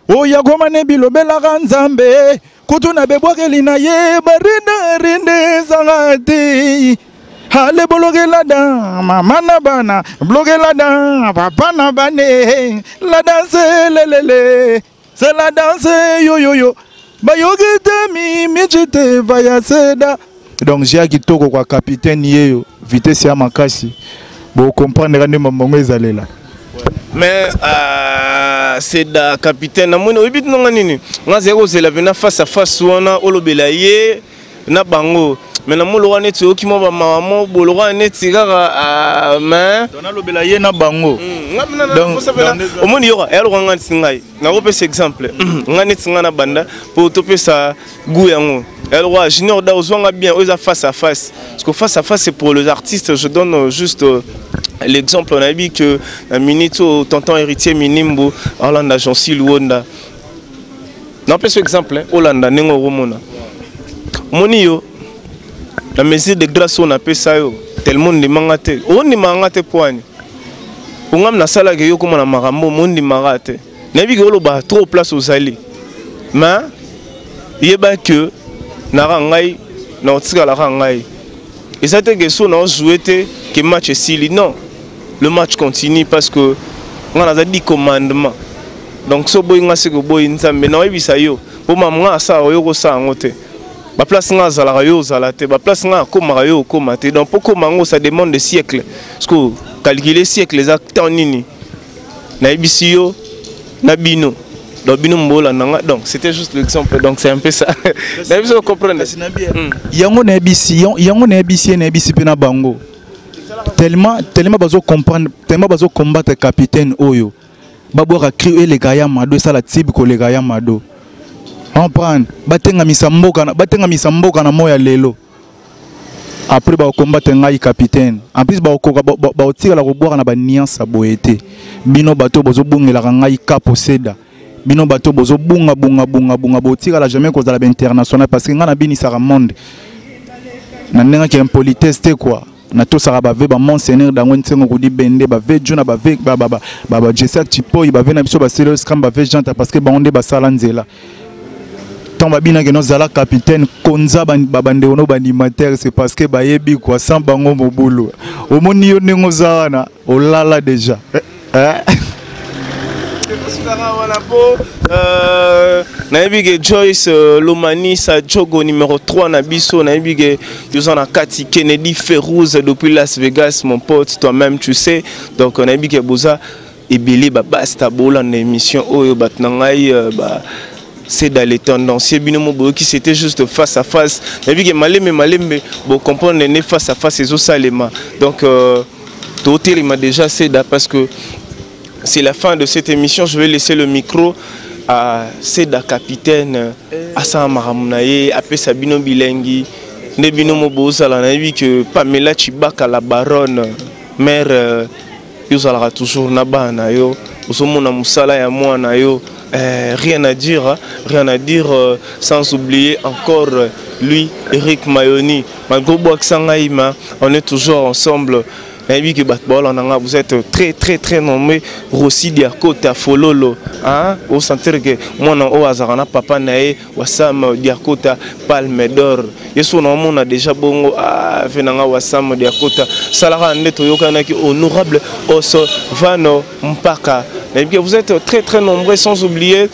oyo akoma ne bilobelaka Nzambe kutu na bebwakeli na ye barinde rinde ezanga te. Ale bolokela dan mama na bana, blokela dan papa na bane, la danse lelele, c'est la danse yo yo yo bayoki te mimici te vaya seda. Donc j'ai kitoko kwa capitaine yeyo vitesse ya makasi, bo comprendre nde mamongo ezalela. Mais c'est da capitaine namoni oyebi tinonga nini nga azali kozela mpena face à face wana olobela ye na bango, mais namoni lokola neti oyoki mwa bamawa mo boye lokola neti kaka mais nalobela ye na bango. Omoni yoka eya lokola nga neti ngai nakopesa exemple, nga neti nga na banda mpo topesa goût yango eya lokola Junior Da ozwanga bien. Oyo eza face à face, parce que face à face c'est pour les artistes. Je donne juste l'exemple, on a dit que na minute oyo tonton Héritier Minimbo Orlando Jansi Luonda. Napesa exemple, olanda ndenge okomona. Omoni yo na mesure de grâce oyo napesa yo, tellement ondimanga te, ondimaka nga te poani ongami nasalaka yo komona makambo mondimaka te. Nayebi ke oloba trop place ozali, mais yeba ke naka ngai na otikalaka ngai. Eza te ke so na ojoue te ke match esili, non, le match continue parce que nga naza 10 commandement. Donc so oboyi nga, seke oboyi Nzambe. Naoyebisa yo mpo mama nga asala oyo kosala yango te. Baplace nga azalaka, yo ozala te. Baplace nga akomaka, yo okóma te. Donc mpo kóma yango, ça demande de siècle. Parce que calculer siècle eza temps nini? Nayebisi yo na bino, donc bino mbolanda nga. Donc c'était juste l'exemple, donc c'est un peu ça. Nayebi so comprendre. Yango nayebisi yango, nayebisi ye, nayebisi mpe na bango tellement, tellement bazo comprendre, tellement bazo combattre capitaine oyo babwaka cri eleka ya Mado, esala tibe koleka ya Mado. Comprendre, batengamisa mboka, batengamisa mboka na moya lelo. Après bakokombate ngai capitaine. En plus bakokoka bakotikala kobwaka na baniance ya boye te. Bino bato bozobungelaka ngai kapo seda, bino bato bozobunga bunga bunga bunga, botikala jamais kozala bainternational parce que ngai nabinisaka monde na ndenge ya impolitesse te quoi. Natosaka bave bamonseigneur dango nsengo kudi bende bave juna bave bajesak chipoi bave na biso baselo scram bave janta parce que bango nde basala nzela. Ntango babinaki nozala capitaine konza babandeko no baanimateur, c'est parce que bayebi quoi, sans bango mobulu. Omoni yo ndenge oza wana, olala déjà, eh? Sukaka wana mpo nayebi ke Joyce Lomani Sajogo numéro 3 na biso, nayebi ke toza na kati. Kennedy Ferrouz depuis Las Vegas, mon pote, toi-même tu sais. Donc nayebi ke boza ebele babasta bolanda émission oyo. Bato na ngai ba c'est dans les tendanciers, bino mo boyoki, c'était juste face à face. Nayebi ke malembe malembe bocomprendre ne face à face ezosalema. Donc totelema déjà seda parce que c'est la fin de cette émission. Je vais laisser le micro à Seda capitaine, asala makambo na ye, apesa bino bilengi nde bino mo bozala. Nayebi ke Pamela Chibaka la baronne mère, yo ozalaka toujours na bana na yo, ozomona mosala ya mwana yo. Rien à dire, hein, rien à dire, sans oublier encore lui, Eric Mayoni. Malgré bwakisa ngai, ma on est toujours ensemble. Nayebi ke bato baolanda nga, vous êtes très très très nommé. Rossi Diakota Fololo, hein? Osentir ke mwana oyo azalaka na papa na ye Wasam Diakota Palme d'Or. Ye so naomona déjà bongo, ah, ve na nga Wasam Diakota salaka nde toyokanaki. Honorable Oso Vano Mpaka, nayebi ke vous êtes très très nombreux, sans oublier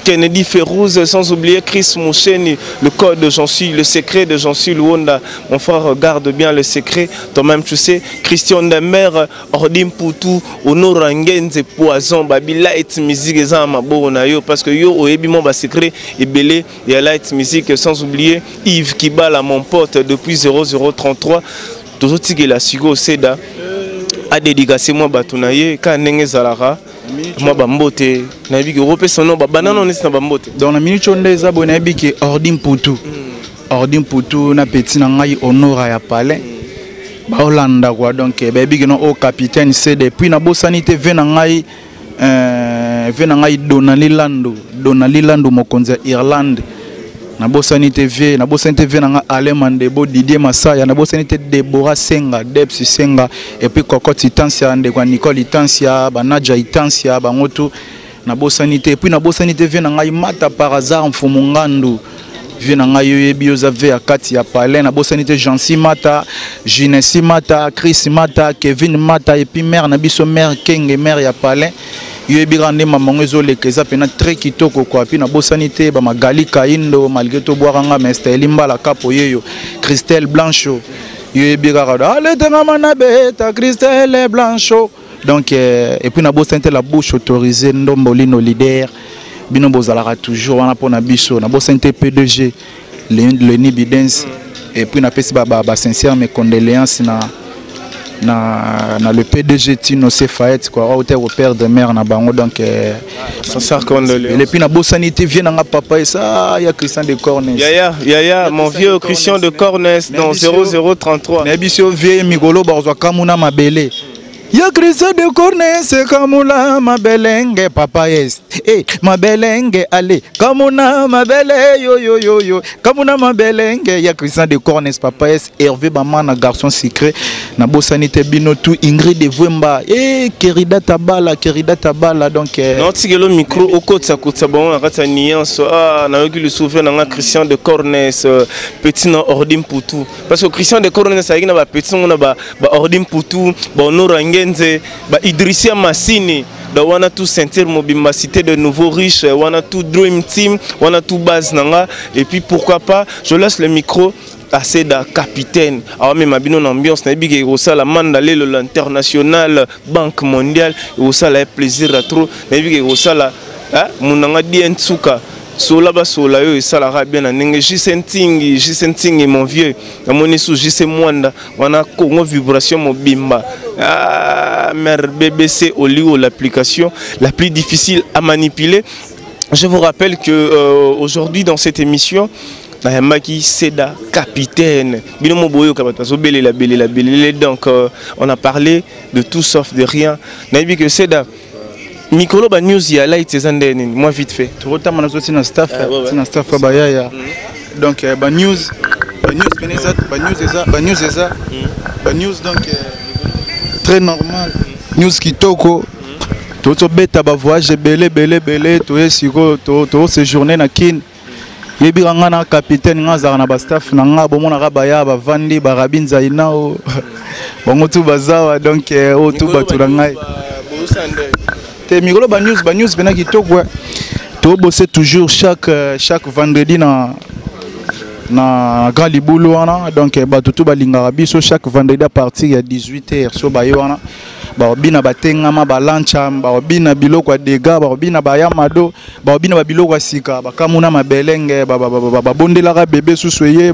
Kennedy Ferrouz, sans oublier Chris Moucheni, le code de Jean-Suis, le secret de Jean-Suis Luonda. Mon frère, garde bien le secret. Toi-même, tu sais, Christian Demer, Ordim Poutou, Honora Ngenze, Poison, Babi Light Music, eza maboko na yo, parce que yo, oyebi mon secret, et belé, et Light Music, sans oublier Yves Kibala, mon pote, depuis 0033. Tozotikela sikoyo Seda adédicace mwa bato na ye kaka ndenge ezalaka. Mwa bambote, nayebi ke okopesa no babanano neti na bambote. Donc na minute oyo nde eza boye, nayebi ke Ordi Mputu, Ordi Mputu na petit na ngai Honora ya palais baolanda quoi. Donc bayebi ke no oyo capitaine cd. Puis nabosani te ve na ngai, ve na ngai Donali Lando, Donali Lando mokonzi ya Irlande. Nabosani te vie, nabosani te vie na nga Alain Mandebo, Didier Masaya, nabosani te Debora Senga, Debs Senga, et puis Cocotte Itansia, ndeko ya Nicole Itansia, Banaja Itansia, bango tu nabosani te. Et puis nabosani te vie na ngai Mata par hasard Mfumu Ngandu, vie na ngai oyebi oza vie ya kati ya palais. Nabosani te Jansi Mata, Ginesi Mata, Chris Mata, Kevin Mata, et puis mère na biso mère Kenge, mère ya palais, yoyebi kaka nde mamango ezoleka, eza mpena très kitoko quoi. Puis nabosani te bamagali Kaindo, malgré tobwaka nga master Elimbala Kapo yeyo, Christelle Blancho, yoyebi kaka aletengama na beta Christelle Blancho. Donc et puis nabosani te la bouche autorisée Ndombolino leader, bino bozalaka toujours wana mpona biso. Nabosani te PDG Leni Bidens. Et puis napesi ba sincère mes condoléances na le PDG Tino Sefaet quoi, oyo te koperdre mare na bango. Donc sincère condoléances. Et puis nabosani te vie nanga papa esa ya Christian de Cornes. Yaya, yaya, mon vieux Christian de Cornes dans 0033. Nayebi so vie mikolo bakozwa kamuna mabele ya Christian de Cornes, kamula mabelenge papa yes. E mabelenge ale kamuna mabele yo yo yo yo kamuna mabelenge ya Christian de Cornes, papa S Hervé Bamana, garçon secret, nabosani te bino tout, Ingrid Vwemba e Kerida Tabala, Kerida Tabala, donc Naotikelo micro, okotisa kotisa bango na kati ya nuance. Ah, nayoki lisusu na nga Christian de Cornes, petit na Ordi Mputu, parce que Christian de Cornes azalaki na bapetit ngo na baordi Mputu, baHonora Ngenze, baIdrisia Masini. Donc wana tout ceinture mobimba, cité de nouveaux riches, wana tout dream team, wana tout base na nga. Et puis pourquoi pas, je laisse le micro à Seda capitaine, awamema bino na ambiance. Nayebi ke ekosala manda lelo l'international, Banque mondiale, ekosala ye plaisir ya trop. Nayebi ke ekosala munanga die ntsuka sola basola oyo esalaka bien na ndenge JC Ntingi, JC Ntingi, mon vieux. Namoni su JC Mwanda wana, Congo Vibration mobimba. Ah, mère BBC Olio, l'application la plus difficile à manipuler. Je vous rappelle que aujourd'hui dans cette émission, nayambaki Seda capitaine. Bino mo boyoka bato bazobelela belela belele. Donc on a parlé de tout sauf de rien. Nayebi que Seda, mikolo ba news ya light eza nde nini? Moi vite fait. Tokotamba na biso ntina staff. Ah, ouais. Ntina staff ya bayaya. Donc banews, banews pene eza, banews eza, banews eza, banews, donc très normal, news kitoko. Tozobeta bavoyage ebele ebele ebele. Toye sikoyo toséjourne na Kine. Yebika nga na capitaine, nga azalaka na bastaff na nga. Bomonaka baya bavandi barabi nzaina o bango tu bazawa. Donc oyo tu bato na ngai te. Mikolo banews, banews mpena kitoko. Tobose toujours chaque vendredi na Grand Libulu wana. Donc bato tu balingaka biso, chaque vendredi à partir ya 18 heures, so baye wana, baobina batengama, balancha, baobina biloko ya dega, baobina bayamado, baobina babiloko ya sika, bakamuna mabelenge, babondelaka bebe susu eye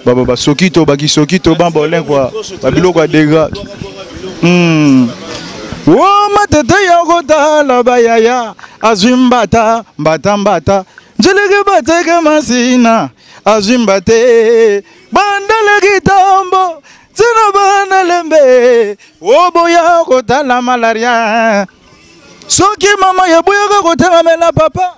basokito bakisokito bambolin kua, babiloko ya dega. O matete ya kotala bayaya azwi mbata mbata mbata njeleke bateke masina azwi mbate bandaleki tambo ntina bana lembe oboya kotala malaria. Soki mama yeboyaka kotengamela papa,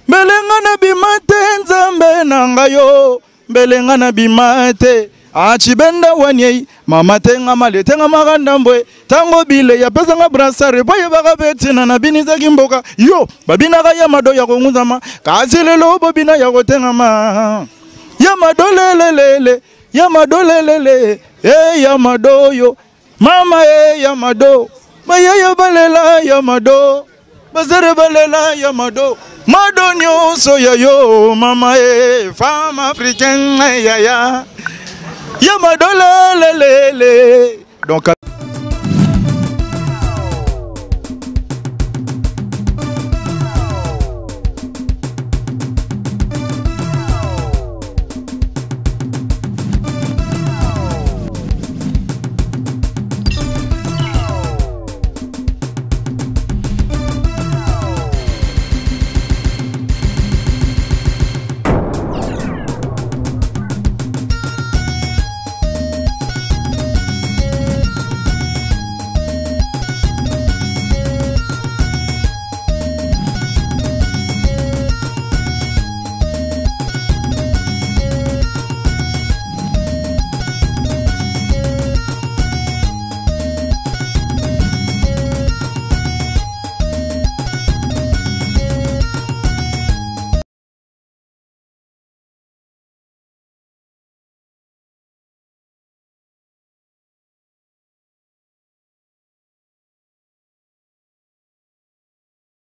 mbelenga na bima te. Nzambe na ngai yo, mbelenga na bima te. Achibenda waniei mama tengama letengamaka ndambwe ntango bile yapesanga brassard epo yebaka mpe ntina nabinisaki mboka yo. Babinaka ya mado ya kongunzama, kasi lelo bobina ya kotengama ya mado lelelele ya mado lelele e ya mado yo mama e ya mado bayaya balela ya mado bazere balela ya mado mado nyonso ya yo mama e femme africaine yaya ya mado lelelele. Donc